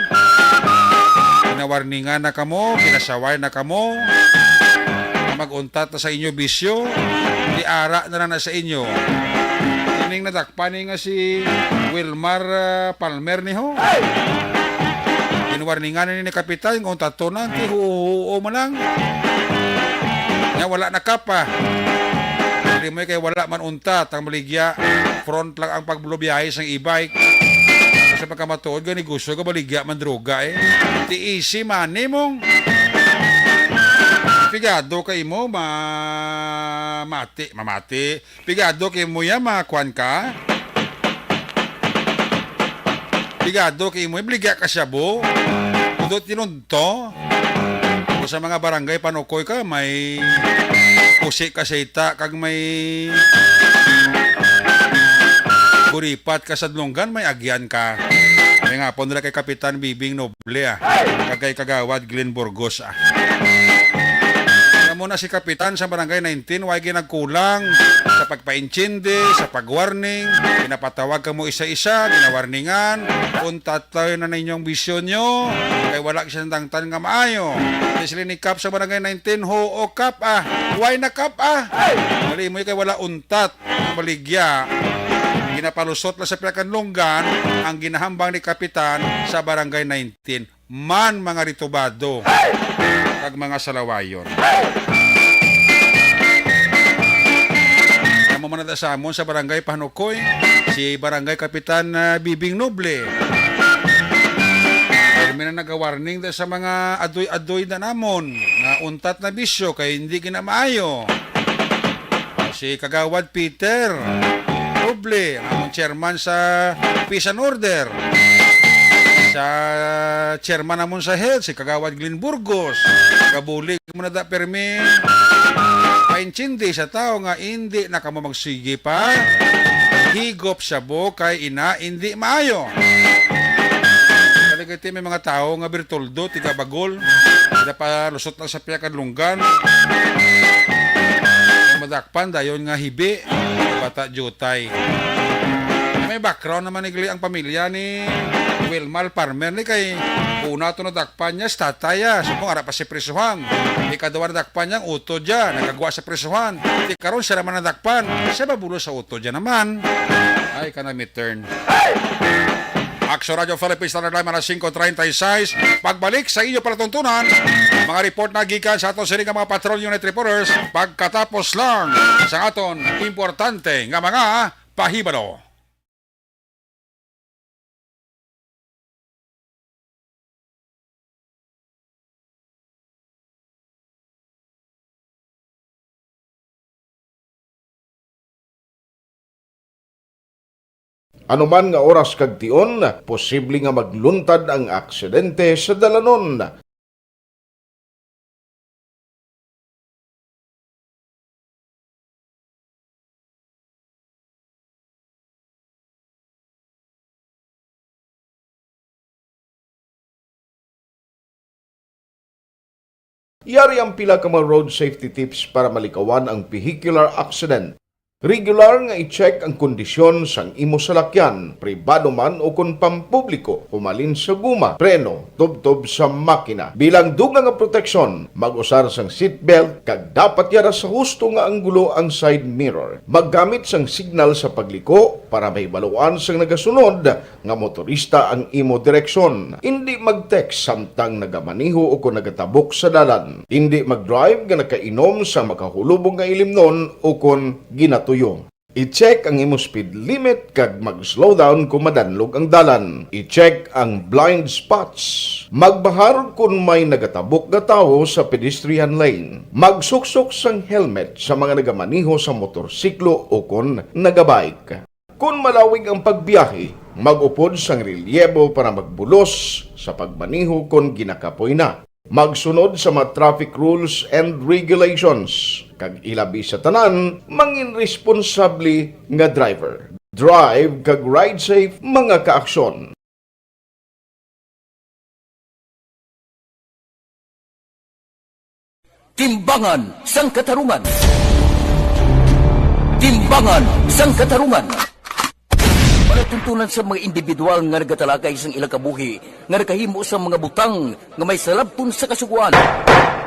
Ginawarningan na kamo, ginasaway na kamo. Mag-untat na sa inyo bisyo, di ara na lang na sa inyo. Ining nadakpan ni nga si Wilmar, ah, Palmer ni ho. Ginwarningan ni, ni Kapitan, kung tato na, ti huo-huo mo lang. Nya wala na Kap, ah. Dili mo kay wala man untat ang baligya. Front lang ang pagbulobiyahe sang e-bike. Sa pagkamatuod, gani gusto ka baligya man droga, eh. Ti easy money mong pigado kay mo, ma-, mati, mamati. Pigado kay mo ya, makuan ka. Pigado kay mo, ibligya ka siya, bo. Kudo tinunto. Kung sa mga barangay panukoy ka, may pusi ka sa ita, kag may guripat ka sa dlunggan, may agyan ka. May nga po nila kay Kapitan Bibing Noble, ah. Kag kay Kagawad Glenn Burgos, ah. Amo na si Kapitan sa Barangay nineteen, way ginagkulang sa pagpaintindi, sa pagwarning. Pinapatawag kamo isa-isa, ginawarningan. Untat tayo na ninyong bisyon nyo. Kay wala siya nangtan nga maayo. Di sila ni Kap sa Barangay nineteen, ho, o Kap, ah. Way na Kap, ah. Dali mo kay wala untat. Ang baligya, ginapalusot lang sa pila ka dlunggan ang ginahambang ni Kapitan sa Barangay nineteen. Man, mga ritubado, kag mga salawayon. Amo man na sa amon sa Barangay Panukoy, si Barangay Kapitan, ah, Bibing Noble. Kami na nagawarning da sa mga adoy-adoy na namon nga untat na bisyo kay hindi gina maayo. Si Kagawad Peter Roble, ang among chairman sa Peace and Order. Sa chairman namon sa Health, si Kagawad Glenn Burgos. Kabulig mo na da permi. Paintindi sa tao nga indi na kamo magsigi pa. Higop sa bukay ina, indi maayo. Kay may mga tawo nga Bertoldo, tiga Bagol. Sila pa lusot lang sa pia kadlunggan. Madakpan dayon nga hibi, bata jutay. May background naman ni gali ang pamilya ni Wilmar Farmer ni kay una to nadakpan niya si tatay, ah. Subong ara pa si prisuhan. Ikaduha nadakpan niya ang utod niya, nagagwa sa prisuhan. Di karon siya naman nadakpan. Siya mabulo sa utod niya naman. Ay, kana midterm. Action Radio Philippines Standard Time, alas singko treinta y seis. Pagbalik sa inyo palatuntunan, mga report na gikan sa aton sini nga mga patrol unit reporters pagkatapos lang sa aton importante nga mga pahibalo. Ano man nga oras kag tion, posible nga magluntad ang aksidente sa dalanon. Yari ang pila ka mga road safety tips para malikawan ang vehicular accident. Regular nga i-check ang kondisyon sang imo salakyan, pribado man o kon pampubliko, humalin sa guma, preno, tubtob sa makina. Bilang dugang nga proteksyon, mag-usar sang seatbelt kag dapat yara sa husto nga anggulo ang side mirror. Maggamit sang signal sa pagliko para mahibaluan sang nagasunod nga motorista ang imo direksyon. Indi mag-text samtang nagamaneho o kon nagatabok sa dalan. Indi mag-drive nga nakainom sa makahulubong nga ilimnon o kon ginatuyo. I-check ang imo speed limit kag mag-slow down kon madanlog ang dalan. I-check ang blind spots. Magbahar kon may nagatabok nga tawo sa pedestrian lane. Magsuksok sang helmet sa mga nagamaneho sa motorsiklo o kon nagabike. Kon malawig ang pagbiyahe, mag-upod sang relyebo para magbulos sa pagmaneho kon ginakapoy na. Magsunod sa mga traffic rules and regulations, kag ilabi sa tanan, mangin responsable nga driver. Drive kag ride safe, mga kaaksyon. Timbangan sang Katarungan. Timbangan sang Katarungan. Palatuntunan sa mga individual nga nagatalakay sang ilang kabuhi nga nakahimo sa mga butang nga may salabton sa Kasugoan.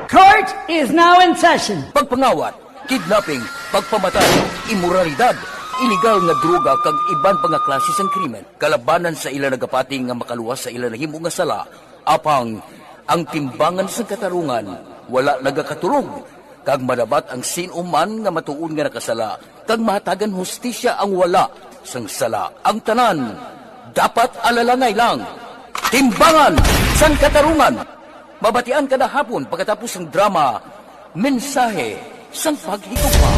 Court is now in session. Pagpangawat, kidnapping, pagpamatay, imoralidad, iligal nga droga kag iban pa nga klase sang krimen kalabanan sa ila nagapati nga makaluwas sa ila nahimo nga sala. Apang ang timbangan sang katarungan wala nagakaturog, kag madabat ang sin-o man nga matuod nga nakasala, kag mahatagan hustisya ang wala sang sala. Ang tanan dapat alalangay lang. Timbangan sang Katarungan, mabatian kada hapon pagkatapos sang drama, Mensahe sang Paghigugma.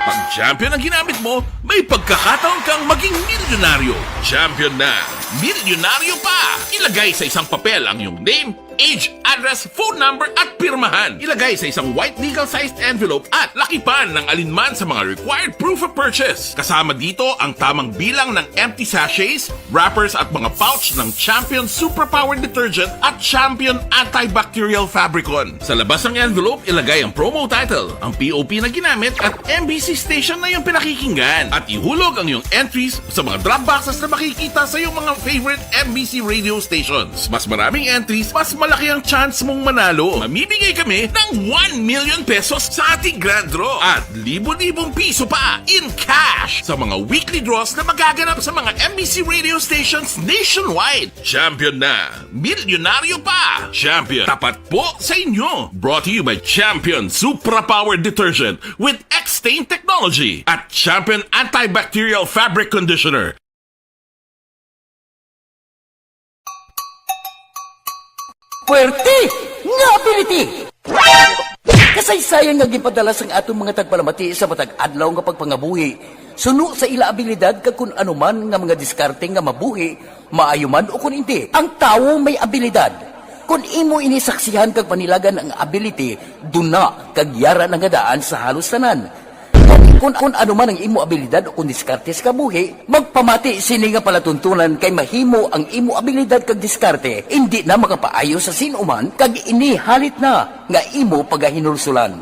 Pag champion ang ginamit mo, may pagkakataon kang maging milyonaryo. Champion na, milyonaryo pa! Ilagay sa isang papel ang iyong name, age, address, phone number, at pirmahan. Ilagay sa isang white legal-sized envelope at lakipan ng alinman sa mga required proof of purchase. Kasama dito ang tamang bilang ng empty sachets, wrappers, at mga pouch ng Champion Superpower Detergent at Champion Antibacterial Fabricon. Sa labas ng envelope, ilagay ang promo title, ang P O P na ginamit, at M B C station na iyong pinakikinggan. At ihulog ang iyong entries sa mga drop boxes na makikita sa iyong mga favorite M B C radio stations. Mas maraming entries, mas malaki ang chance mong manalo. Mamimigay kami ng one million pesos sa ating grand draw at libo-libong piso pa in cash sa mga weekly draws na magaganap sa mga M B C radio stations nationwide. Champion na! Milyonaryo pa! Champion, tapat po sa inyo! Brought to you by Champion Supra Power Detergent with X-Stain Technology at Champion Antibacterial Fabric Conditioner. Puwerte nga ability! Kasaysayan nga ginpadala sang aton mga tagpalamati sa matag adlaw nga pagpangabuhi suno sa ila abilidad kag kun ano man nga mga diskarte nga mabuhi, maayo man o kun indi. Ang tawo may abilidad. Kon imo ini saksihan kag panilagan ang ability, duna kag yara na nga daan sa halos tanan. Kon Kung, kung ano man ang imo abilidad o kung diskarte sa kabuhi, magpamati sini nga palatuntunan, kay mahimo ang imo abilidad kag diskarte indi na makapaayo sa sin-o man, kag ini halit na nga imo pagahinulsulan.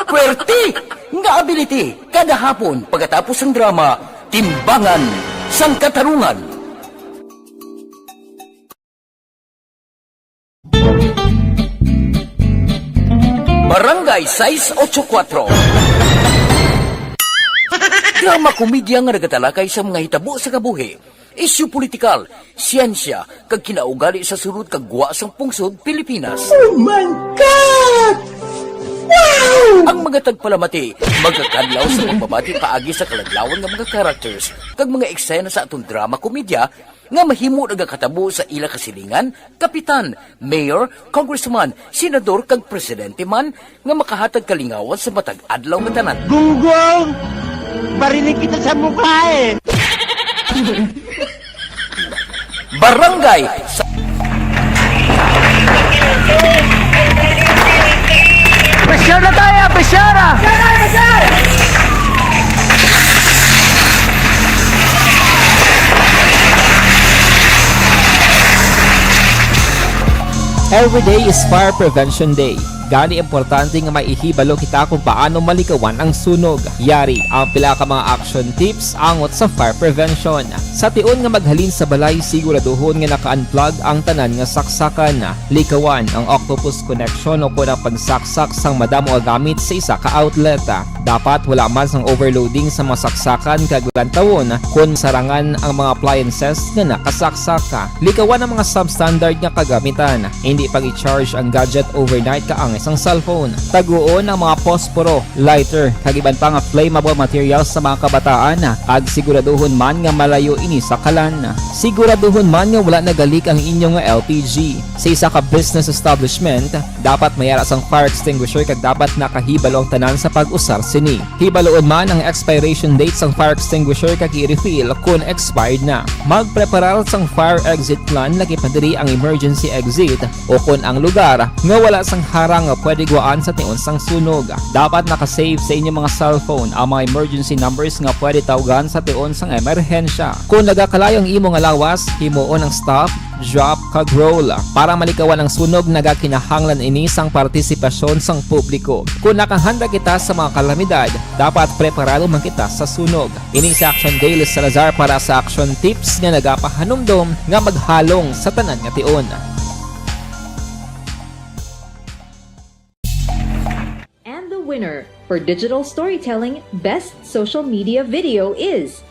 Pwerte nga ability, kada hapon pagkatapos sang drama, Timbangan sang Katarungan. Barangay sais ocho kuwatro. Drama komedya nga nagatalakay sa mga hitabo sa kabuhi, isyu politikal, siyensya, kag kinaugali sa sulod kag gwa sang pungsod Pilipinas. Oh my God! Wow! Ang mga tagpalamati magakadlaw sa pagbabati paagi sa kaladlawan nga mga characters kag mga eksena sa aton drama komedya nga mahimo nagakatabo sa ila kasilingan, kapitan, mayor, congressman, senador, kag presidente man, nga makahatag kalingawan sa matag adlaw nga tanan. Gunggong! Barinig kita sa mukha eh! Barangay sa Pressure na tayo! Pressure na! Every day is Fire Prevention Day. Gani, importante nga maihibalo kita kung paano malikawan ang sunog. Yari ang pila ka mga action tips angot sa fire prevention. Sa tion nga maghalin sa balay, siguraduhon nga naka-unplug ang tanan nga saksakan. Likawan ang octopus connection o kon ang pagsaksak sang madamo nga gamit sa isa ka outlet. Dapat wala man sang overloading sa mga saksakan kag lantawon kon sarangan ang mga appliances nga nakasaksak. Likawan ang mga substandard nga kagamitan. Indi pag-i-charge ang gadget overnight kaangay sang cellphone. Taguon ang mga posporo, lighter, kag iban pa nga flammable materials sa mga kabataan, kag siguraduhon man nga malayo ini sa kalan. Siguraduhon man nga wala nagalik ang inyo nga L P G. Sa isa ka business establishment, dapat may ara sang fire extinguisher kag dapat nakahibalo ang tanan sa pag-usar sini. Hibaluon man ang expiration date sang fire extinguisher kag i-refill kon expired na. Magpreparar sang fire exit plan, lakip na diri ang emergency exit o kon ang lugar nga wala sang harang nga pwede gwaan sa tion sang sunog. Dapat naka-save sa inyo mga cellphone ang mga emergency numbers nga pwede tawgan sa tion sang emerhensya. Kon nagakalayo ang imo nga lawas, himuon ang stop, drop, kag roll. Para malikawan ang sunog, nagakinahanglan ini sang partisipasyon sang publiko. Kon nakahanda kita sa mga kalamidad, dapat preparado man kita sa sunog. Ini si Action Dale Salazar para sa Action Tips nga nagapahanumdom nga maghalong sa tanan nga tion. And the winner for Digital Storytelling Best Social Media Video is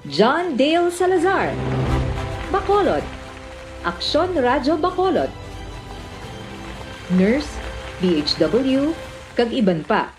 John Dale Salazar, Bacolod, Aksyon Radyo Bacolod, Nurse, D H W, kag iban pa.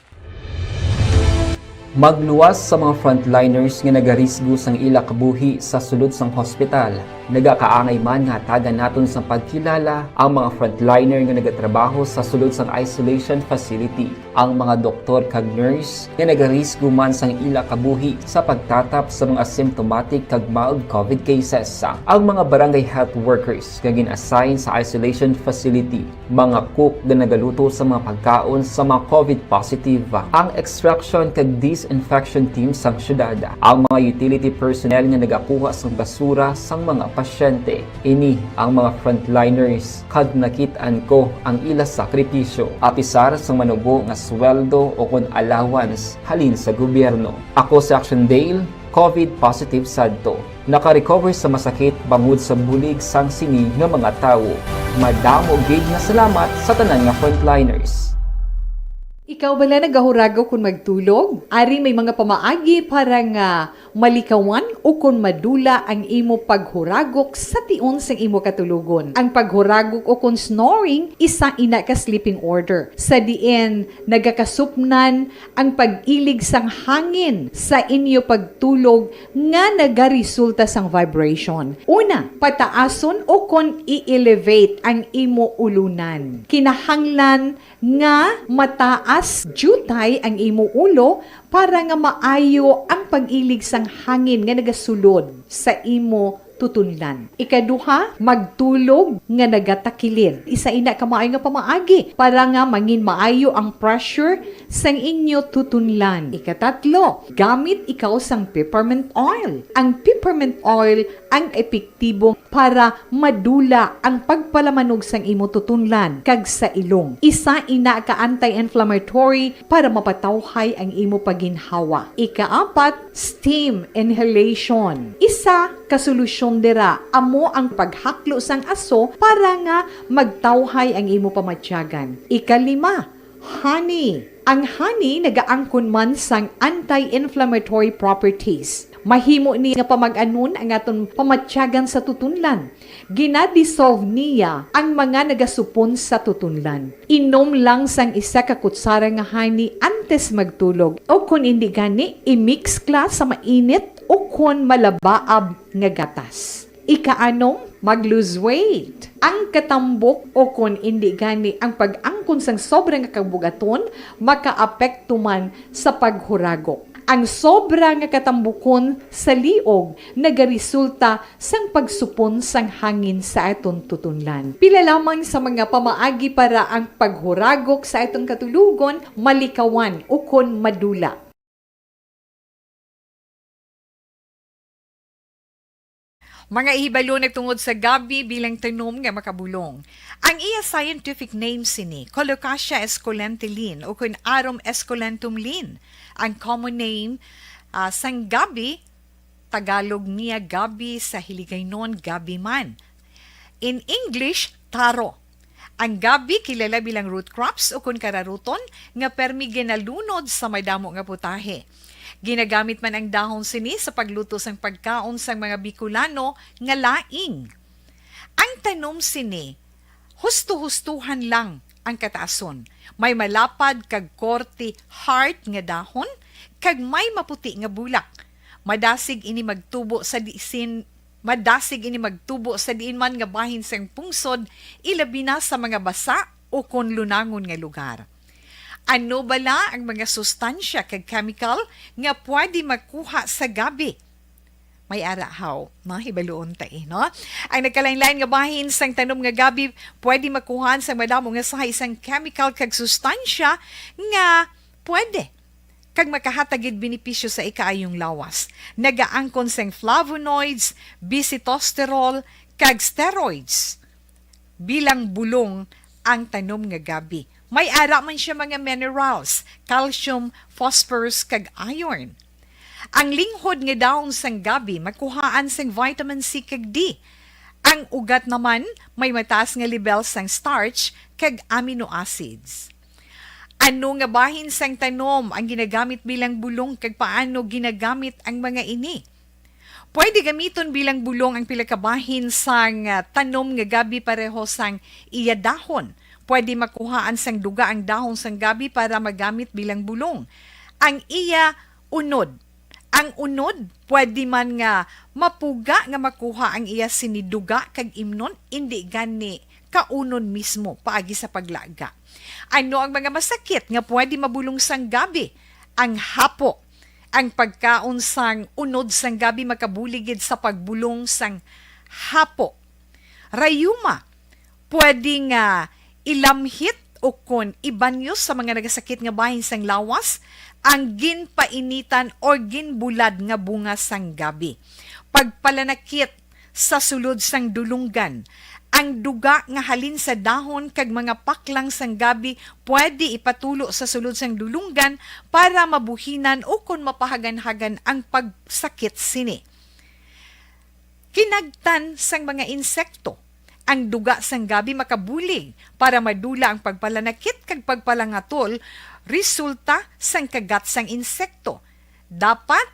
Magluwas sa mga frontliners nga nagarisgo sang ila kabuhi sa sulod sang hospital. Nagakaangay man nga hatagan naton sang pagkilala ang mga frontliner nga nagatrabaho sa sulod sang isolation facility, ang mga doktor kag nurse nga nagarisgo man sang ila kabuhi sa pagtatap sa mga asymptomatic kag mild covid cases, ang mga barangay health workers nga gin-assign sa isolation facility, mga cook nga nagaluto sa mga pagkaon sa mga covid positive, ang extraction kag disinfection team sang syudad, ang mga utility personnel nga nagakuha sang basura sang mga pasyente. Ini ang mga frontliners, kag nakit-an ko ang ila sakripisyo, apisar sang manubo nga sweldo o kon allowance halin sa gobyerno. Ako si Action Dale, covid positive sadto. Naka-recover sa masakit bangod sa bulig sang sini nga mga tawo. Madamo gid nga salamat sa tanan nga frontliners. Ikaw bala nagahurago kon magtulog? Ari may mga pamaagi para nga malikawan o kon madula ang imo paghuragok sa tion sang imo katulogon. Ang paghuragok o kon snoring, isa ina ka sleeping order, sa diin nagakasupnan ang pag-ilig sang hangin sa inyo pagtulog nga nagaresulta sang vibration. Una, pataason o kon i-elevate ang imo ulunan. Kinahanglan nga mataas diutay ang imo ulo para nga maayo ang pag-ilig sang hangin nga nagasulod sa imo tutunlan. Ikaduha, magtulog nga nagatakilid. Isa ina ka maayo nga pamaagi para nga mangin maayo ang pressure sang inyo tutunlan. Ikatatlo, gamit ikaw sang peppermint oil. Ang peppermint oil ang epektibo para madula ang pagpalamanog sang imo tutunlan kag sa ilong. Isa ina ka anti-inflammatory para mapatawhay ang imo paginhawa. Ikaapat, steam inhalation. Isa ka solusyon dira amo ang paghaklo sang aso para nga magtawhay ang imo pamatyagan. Ikalima, honey. Ang honey nagaangkon man sang anti-inflammatory properties. Mahimo ni nga pamag-anon ang aton pamatyagan sa tutunlan. Gina-dissolve niya ang mga nagasupon sa tutunlan. Inom lang sang isa ka kutsara nga honey antes magtulog, o kon indi gani, i-mix kla sa mainit o kon malabaab nga gatas. Ikaanom, mag-lose weight. Ang katambok o kon indi gani ang pag-angkon sang sobra nga kabugaton makaapekto man sa paghuragok. Ang sobra nga katambukon sa liog nagaresulta sang pagsupon sang hangin sa aton tutunlan. Pila lamang sa mga pamaagi para ang paghuragok sa aton katulogon malikawan ukon madula. Mga ihibalo nagtungod sa gabi bilang tanom nga makabulong. Ang iya scientific name sini, Colocasia esculenta Linn, o kun Arum esculentum Linn. Ang common name, ah, sang gabi, Tagalog niya gabi, sa Hiligaynon gabi man. In English, taro. Ang gabi kilala bilang root crops o kun kararuton nga permi ginalunod sa madamo nga putahe. Ginagamit man ang dahon sini sa pagluto sang pagkaon sang mga Bicolano nga laing. Ang tanom sini, husto-hustuhan lang ang kataason. May malapad kag korte heart nga dahon, kag may maputi nga bulak. Madasig ini magtubo sa disin, madasig ini magtubo sa diin man nga bahin sang pungsod, ilabi na sa mga basa o kon lunangon nga lugar. Ano bala ang mga sustansya kag chemical nga pwede makuha sa gabi? May ara haw, no? Hibaluon ta, eh, no? Ang nagkalain-lain nga bahin sang tanom nga gabi pwede makuhaan sang madamo nga sahay sang chemical kag sustansya nga pwede kag makahatag gid benepisyo sa ikaayong lawas. Nagaangkon sang flavonoids, bisitosterol, kag steroids. Bilang bulong ang tanom nga gabi. May ara man siya mga minerals, calcium, phosphorus, kag iron. Ang linghod nga dahon sang gabi makuhaan sang vitamin C kag D. Ang ugat naman may mataas nga lebel sang starch kag amino acids. Ano nga bahin sang tanom ang ginagamit bilang bulong, kag paano ginagamit ang mga ini? Pwede gamiton bilang bulong ang pila ka bahin sang, ah, tanom nga gabi pareho sang iya dahon. Pwede makuhaan sang duga ang dahon sang gabi para magamit bilang bulong. Ang iya unod. Ang unod, pwede man nga mapuga nga makuha ang iya sini duga kag imnon, indi gani kaunon mismo paagi sa paglaga. Ano ang mga masakit nga pwede mabulong sang gabi? Ang hapo. Ang pagkaon sang unod sang gabi makabulig gid sa pagbulong sang hapo. Rayuma, pwede nga ilamhit o kon ibanyo sa mga nagasakit nga bahin sang lawas ang ginpainitan o ginbulad nga bunga sang gabi. Pagpalanakit sa sulod sang dulonggan. Ang duga nga halin sa dahon kag mga paklang sang gabi pwede ipatulo sa sulod sang dulonggan para mabuhinan o kon mapahaganhagan ang pagsakit sini. Kinagtan sang mga insekto. Ang duga sang gabi makabulig para madula ang pagpalanakit kag pagpalangatol resulta sang kagat sang insekto. Dapat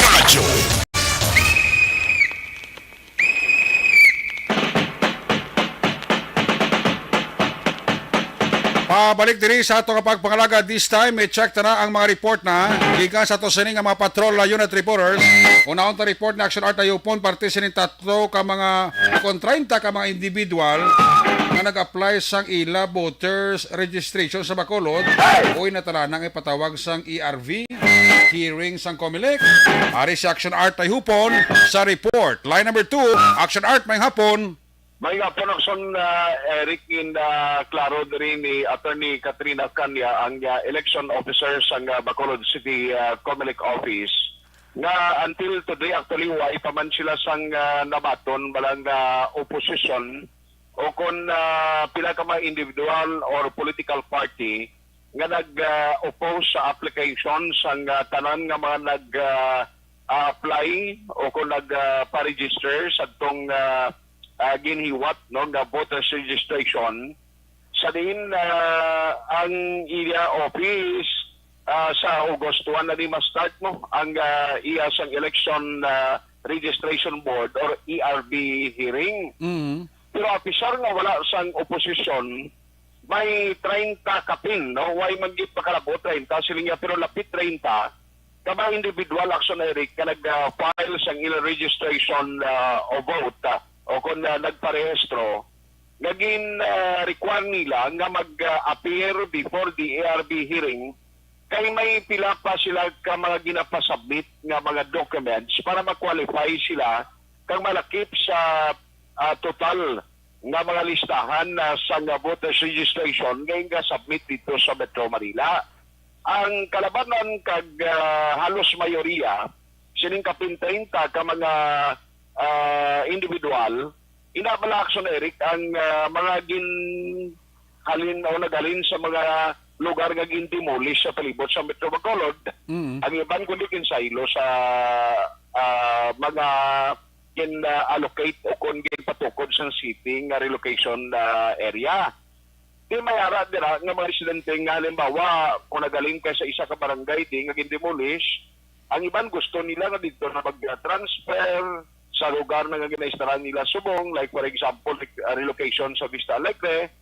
Radyo. Pabalik diri sa ato nga pagpangalaga. This time, i-check ta na ang mga report na gikan sa ato sini nga mga patrol unit reporters. Unahon ta report ni Action Art Ayupon, parte sining tatlo ka mga, kon treinta ka mga individual nga nag-apply sang ila voters registration sa Bacolod, uy, natala na nga ipatawag sang E R V. hearing sang Comelec. Ari si Action Art Tayhupon sa report. Line number two, Action Art, may hapon. May hapon, Action, ah, Eric, in, ah, klaro diri ni Attorney Katrina Canya, ang, ah, election officer sang, ah, Bacolod City, ah, Comelec office, nga until today, actually, wa pa man sila sang, ah, nabaton, balang, ah, opposition o kon, ah, pila ka mga individual or political party nga nag, ah, oppose sa application sang, ah, tanan nga mga nag, ah, ah, apply o kon nag, ah, pa-register sa tong, ah, ah, ginhiwat, no, nga voters registration. Sa diin, ah, ang iya office, ah, sa August one na di ma-start mo ang, ah, iya sang election, ah, registration board or E R B hearing. Mm. Pero apisar nga wala sang opposition, may treinta kapin, no? Way man gid makalabo treinta, siling niya, pero lapit treinta ka mga individual, Action Eric, nga nag-file sang ila registration, ah, o vote, ah, o kung, ah, nagparehistro, nga gin, ah, require nila nga mag-appear before the A R B hearing, kay may pila pa sila ka mga ginapasubmit nga mga documents para ma-qualify sila kag malakip sa, ah, total nga mga listahan na sa nga voters registration nga ginga-submit dito sa Metro Manila. Ang kalabanan kag, ah, halos mayoriya sining kapin treinta ka mga, ah, individual, ina bala, Action Eric, ang, ah, mga ginhalin o naghalin sa mga lugar nga gindemolish sa palibot sa Metro Bacolod. Mm. Ang iban kundi ginsaylo sa, ah, mga gin-allocate o kon ginpatukod sang city nga relocation, ah, area. Di may ara dira nga mga residente nga, halimbawa, kung nagaling ka sa isa ka barangay di nga gindemolish, ang iban gusto nila nga dito na mag-transfer sa lugar na nga ginaistaran nila subong, like, for example, like, ah, relocation sa Vista Alegre.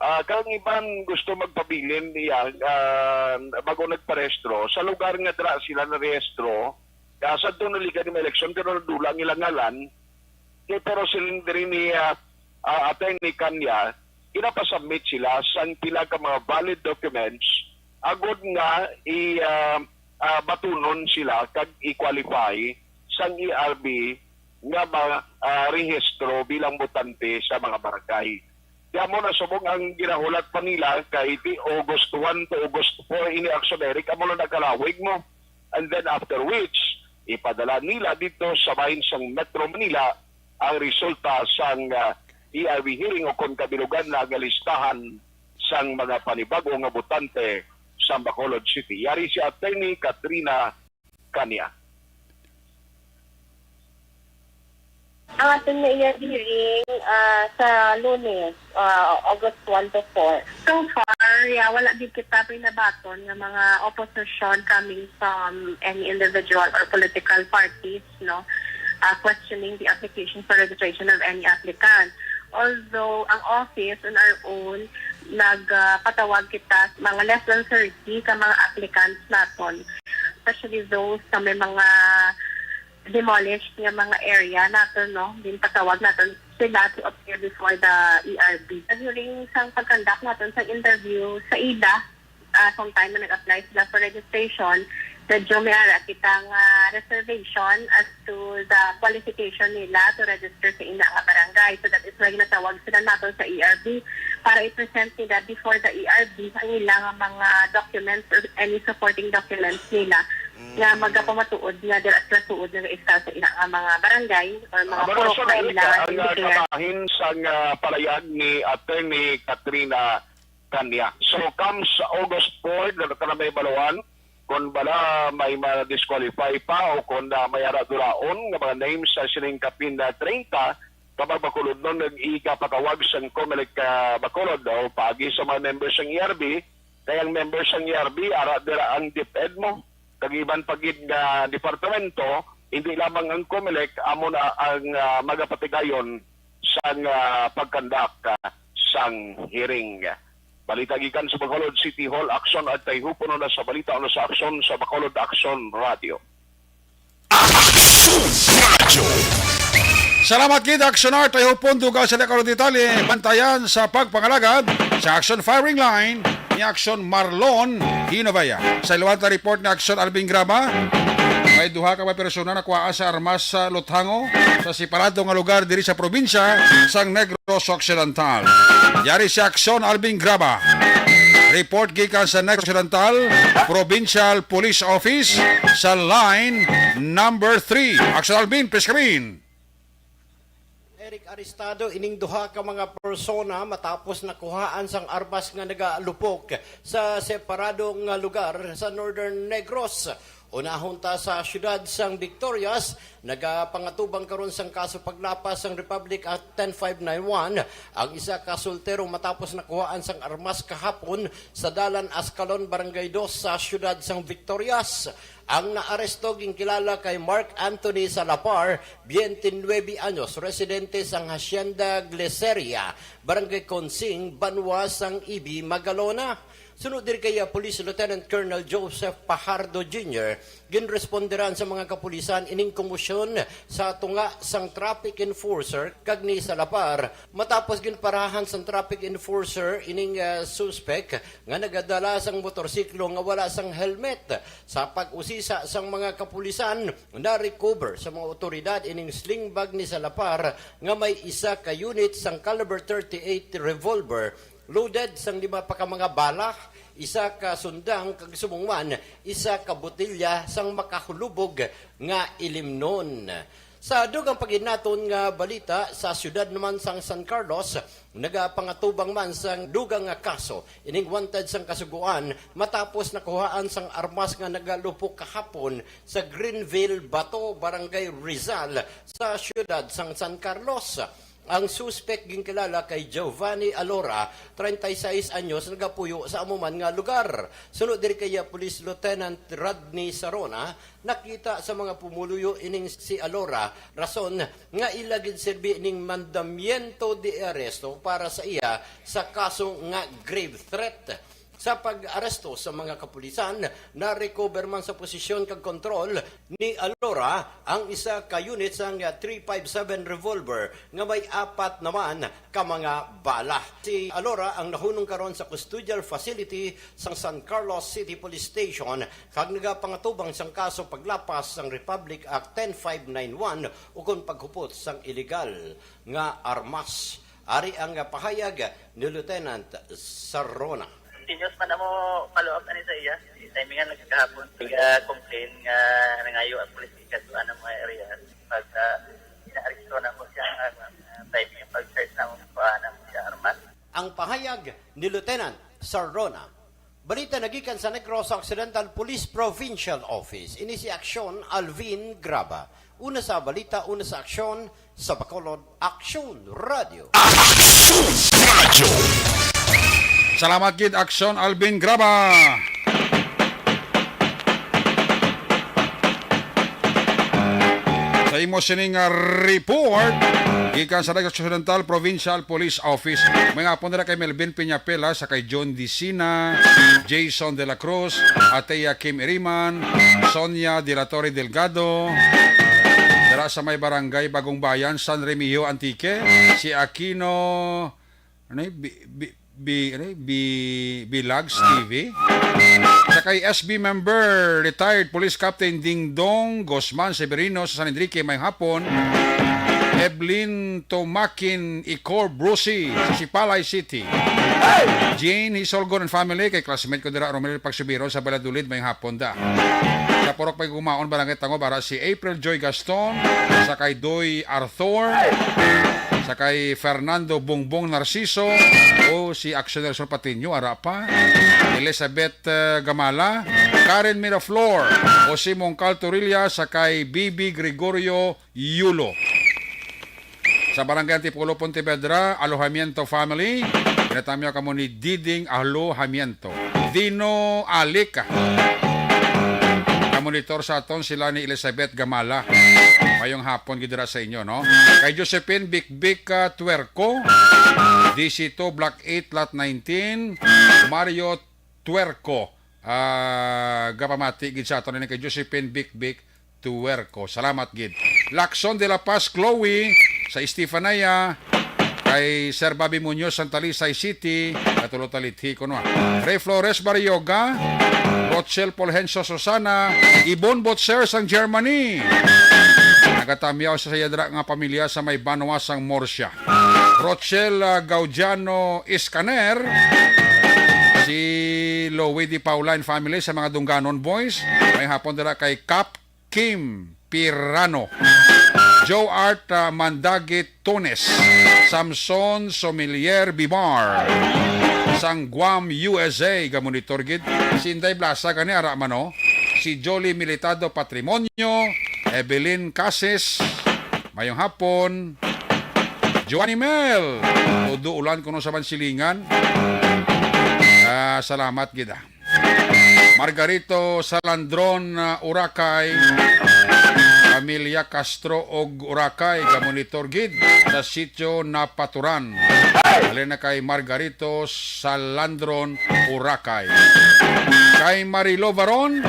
Ah, kang iban gusto magpabilin niya, ah, bago nagparehistro sa lugar nga dira sila narehistro. Kaya sa doon nalikan yung election, pero nadula ang ilang ngalan. Kay pero siling diri ni, ah, ah, Attorney Canya, ginapasubmit sila sang pila ka mga valid documents agod nga i, ah, ah, batunon sila kag i-qualify sang E R B nga ma, ah, rehistro bilang botante sa mga barangay. Di amo na subong ang ginahulat pa nila kay di August one to August four ini, Action Eric, amo lang nagkalawig mo. And then after which, ipadala nila dito sa bahin sang Metro Manila ang resulta sang, ah, E R B hearing o kon kabilugan na nga listahan sang mga panibago nga botante sa Bacolod City. Yari si Attorney Katrina Canya. Ang aton nga iya hearing, ah, sa Lunes, ah, August one to four. So far, yeah, wala gid kita pinabaton nga mga opposition coming from any individual or political parties, no, ah, questioning the application for registration of any applicant. Although ang office on our own, nagpatawag kita mga less than thirty ka mga applicants naton, especially those sa may mga demolished nga mga area naton, no? Ginpatawag naton sila to appear before the E R B. During sang pag-conduct naton sa interview sa ila, ah, sometime na nag-apply sila for registration, medyo may ara kita nga reservation as to the qualification nila to register sa ila nga barangay. So that is why natawag sila naton sa E R B para i-present nila before the E R B ang ila nga mga documents or any supporting documents nila nga Mm. magapamatuod nga dira sila tuod nga gaistar sa ila nga mga barangay or mga Ah, purok Marcelo, na ila ang, ah, i-declare. Kabahin sang, ah, palayag ni Attorney Katrina Canya. So, comes August four, dala ka na may baluan, kung bala may ma-disqualify pa o kung na may ara dulaon nga mga names sa sining kapin na treinta, ka mga Bacolodnon nag-iga patawag sang Comelec, ah, Bacolod o paagi sa mga members sang E R B, kay ang members sang E R B, ara dira ang DepEd mo, kag iban pa gid nga departamento, hindi lamang ang Comelec, amo na ang, ah, magapatigayon sang, ah, pag-conduct, ah, sang hearing. Balita gikan sa Bacolod City Hall, Action at Tayhupon na sa balita o sa Action sa Bacolod Action Radio. Action Radio. Salamat gid, Action Art. Tayhupon, dugang sa dakal detalye. Bantayan sa pagpangalagad sa Action Firing Line ni Action Marlon Hinovaya. Sa liwat nga report ni Aksyon Alvin Graba, may duha ka mga persona nakuhaan sa armas sa Luthango sa separado nga lugar diri sa probinsya sang Negros Occidental. Yari si Aksyon Alvin Graba. Report gikan sa Negros Occidental Provincial Police Office sa line number three. Aksyon Alvin, please come in. Eric, arestado ining duha ka mga persona matapos nakuhaan sang armas nga nagalupok sa separado nga lugar sa Northern Negros. Unahon ta sa siyudad sang Victorias, nagapangatubang karon sang kaso paglapas sang Republic Act ten five nine one ang isa ka soltero matapos nakuhaan sang armas kahapon sa Dalan Ascalon, Barangay Dos sa siyudad sang Victorias. Ang naaresto ginkilala kay Mark Anthony Salapar, twenty-nine anyos, residente sang Hacienda Gliceria, Barangay Consing, banwa sang Ibi, Magalona. Sunod diri kay, ah, Police Lieutenant Colonel Joseph Pajardo Junior, ginresponderan sa mga kapulisan ining komosyon sa tunga sang traffic enforcer kag ni Salapar. Matapos ginparahan sang traffic enforcer ining, ah, suspek nga nagadala sang motorsiklo nga wala sang helmet. Sa pag-usisa sang mga kapulisan, na-recover sa mga otoridad ining sling bag ni Salapar nga may isa ka unit sang caliber thirty-eight revolver, loaded sang lima pa ka mga bala, isa ka sundang kag subong man isa ka botelya sang makahulubog nga ilimnon. Sa dugang paginaton nga balita, sa siyudad naman sang San Carlos, nagapangatubang man sang dugang nga kaso ining wanted sang kasugoan matapos nakuhaan sang armas nga nagalupok kahapon sa Greenville, Bato, Barangay Rizal, sa siyudad sang San Carlos. Ang suspek ginkilala kay Giovanni Alora, treinta y seis anyos, nagapuyo sa amo man nga lugar. Sunod diri kay Police Lieutenant Rodney Sarona, nakita sa mga pumuluyo ining si Alora, rason nga ila ginserbi ning mandamiento de arresto para sa iya sa kaso nga grave threat. Sa pag-aresto sa mga kapulisan, na-recover man sa posisyon kag kontrol ni Alora ang isa ka unit sang three five seven revolver nga may apat naman ka mga bala. Si Alora ang nahunong karon sa custodial facility sang San Carlos City Police Station kag nagapangatubang sang kaso paglapas sang Republic Act ten five nine one ukon paghupot sang iligal nga armas. Ari ang pahayag ni Lieutenant Sarona. Continuous man amo follow-up ani sa iya. Timingan lang gid kahapon. Nag-complain nga nangayo ang pulis ikadto anang mga area. Pag, ah, inaaresto na mo siya, ah, ah, timing ang pag-search na mo, kuha na mo siya armas. Ang pahayag ni Lieutenant Sarona. Balita nagikan sa Negros Occidental Police Provincial Office. Ini si Aksyon Alvin Graba. Una sa balita, una sa aksyon, sa Bacolod, Aksyon Radio. Aksyon Radio. Salamat gid, Aksyon Alvin Graba. Sa imo sining, ah, report, gikan sa Negros Occidental Provincial Police Office. May nga po nila kay Melvin Peñapela, sa kay John Dicina, Jason de la Cruz, Atea Kim Iriman, Sonia de la Torre Delgado, dira sa may barangay Bagong Bayan, San Remigio, Antique, si Aquino, ano yun? Bi-, bi-, bi-, ano yun? Bi-, Bilags T V. Sa kay S B member, retired Police Captain Dingdong Guzman Severino sa San Enrique, may hapon. Evelyn Tomakin Icor Brusi sa Sipalay City. Jane Hisolgon and family, kay classmate ko dira, Romel Pagsubiron sa Valladolid, may hapon da. Sa Purok Pagkumaon, Barangay Tango, para si April Joy Gaston, sa kay Doy Arthur, sa kay Fernando Bongbong Narciso, o si Action Nelson Patiño, ara pa, Elizabeth, eh, Gamala, Karen Miraflor, o si Mongcal Torilla, sa kay Bibi Gregorio Yulo. Sa Barangay Antipolo, Pontevedra, Alojamiento family, ginatamyaw kamo ni Diding Alojamiento. Dino Alica. Kamonitor sa aton sila ni Elizabeth Gamala. Mayong hapon gid dira sa inyo, no? Kay Josephine Bikbik, ah, Tuerco, D C two, Block eight, Lot nineteen, Mario Tuerco. Ah, gapamati gid sa aton ini kay Josephine Bikbik Tuerco. Salamat gid. Lacson de la Paz Chloe sa Estefania, Kay Sir Bobby Muñoz sang Talisay City, katulo ta lithi kuno, ah. Ray Flores Barrioga, Rochelle Polhencio Susana, Ibon Botser sang Germany. Nagatamyaw sa iya dira nga pamilya sa may banwa sang Murcia. Rochelle, ah, Gaudiano Iscaner, si Louie Di Paula and family sa mga Dunganon Boys. May hapon dira kay Cap Kim Pirano, Joe Art, ah, Mandagit Tunes, Samson Somelier Bibar, sang Guam, U S A, gamonitor gid. Si Inday Blasa gani ara man, oh. Si Jolly Militado Patrimonio, Evelyn Cases, mayong hapon. Joanny Mel, todo ulan kuno sa Bansilingan. Ah, salamat gid, ah. Margarito Salandron, ah, Urakay, Pamilya Castro og Urakay, gamonitor gid sa sitio Napaturan. Halin na kay Margarito Salandron, Urakay. Kay Marilo Varon,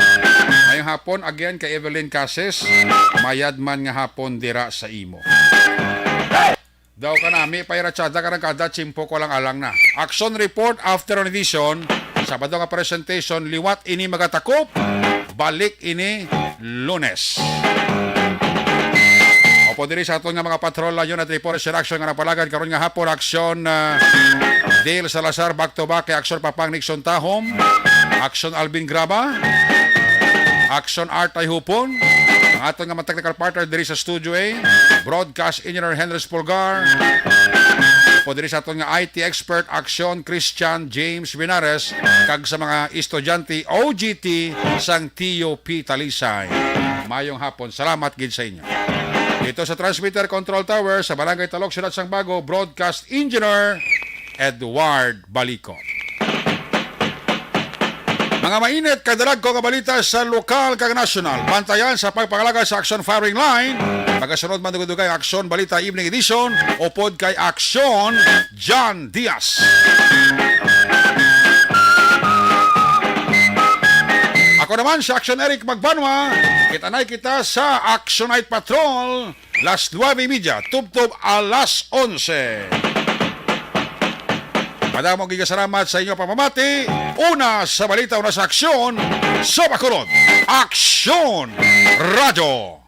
mayong hapon. Again, kay Evelyn Cases, mayad man nga hapon dira sa imo. Daw kanami pa ira tsada karang kada tiyempo ko lang alang na. Action report after an edition. Sabado nga presentation, liwat ini magatakop. Balik ini Lunes. Upod diri sa aton nga mga patrol, layon at report sa action nga napalagad karon nga hapon, action, ah, Dale Salazar, back to back kay action Papang Nixon Tahom, action Alvin Graba, action Art Ayhupon, ang aton nga mga technical partner diri sa Studio A, broadcast engineer Henry Pulgar, upod diri sa aton nga I T expert, action Christian James Vinares, kag sa mga estudyante O G T sang T U P Talisay. Mayong hapon. Salamat gid sa inyo. Dito sa Transmitter Control Tower sa Barangay Talok, Siyudad sang Bago, broadcast engineer Edward Balico. Mga mainit kag dalagko nga balita sa lokal kag nasyonal. Bantayan sa pagpangalaga sa Action Firing Line. Magasunod man dugay-dugay ang Action Balita Evening Edition upod kay Action John Diaz. Ako naman si Action Eric Magbanwa. Kita na kita sa Action Night Patrol, las nuebe y media, tubtob alas onse. Madamo gid nga salamat sa inyo pamamati. Una sa balita, una sa aksyon, sa Bacolod, Aksyon Radyo.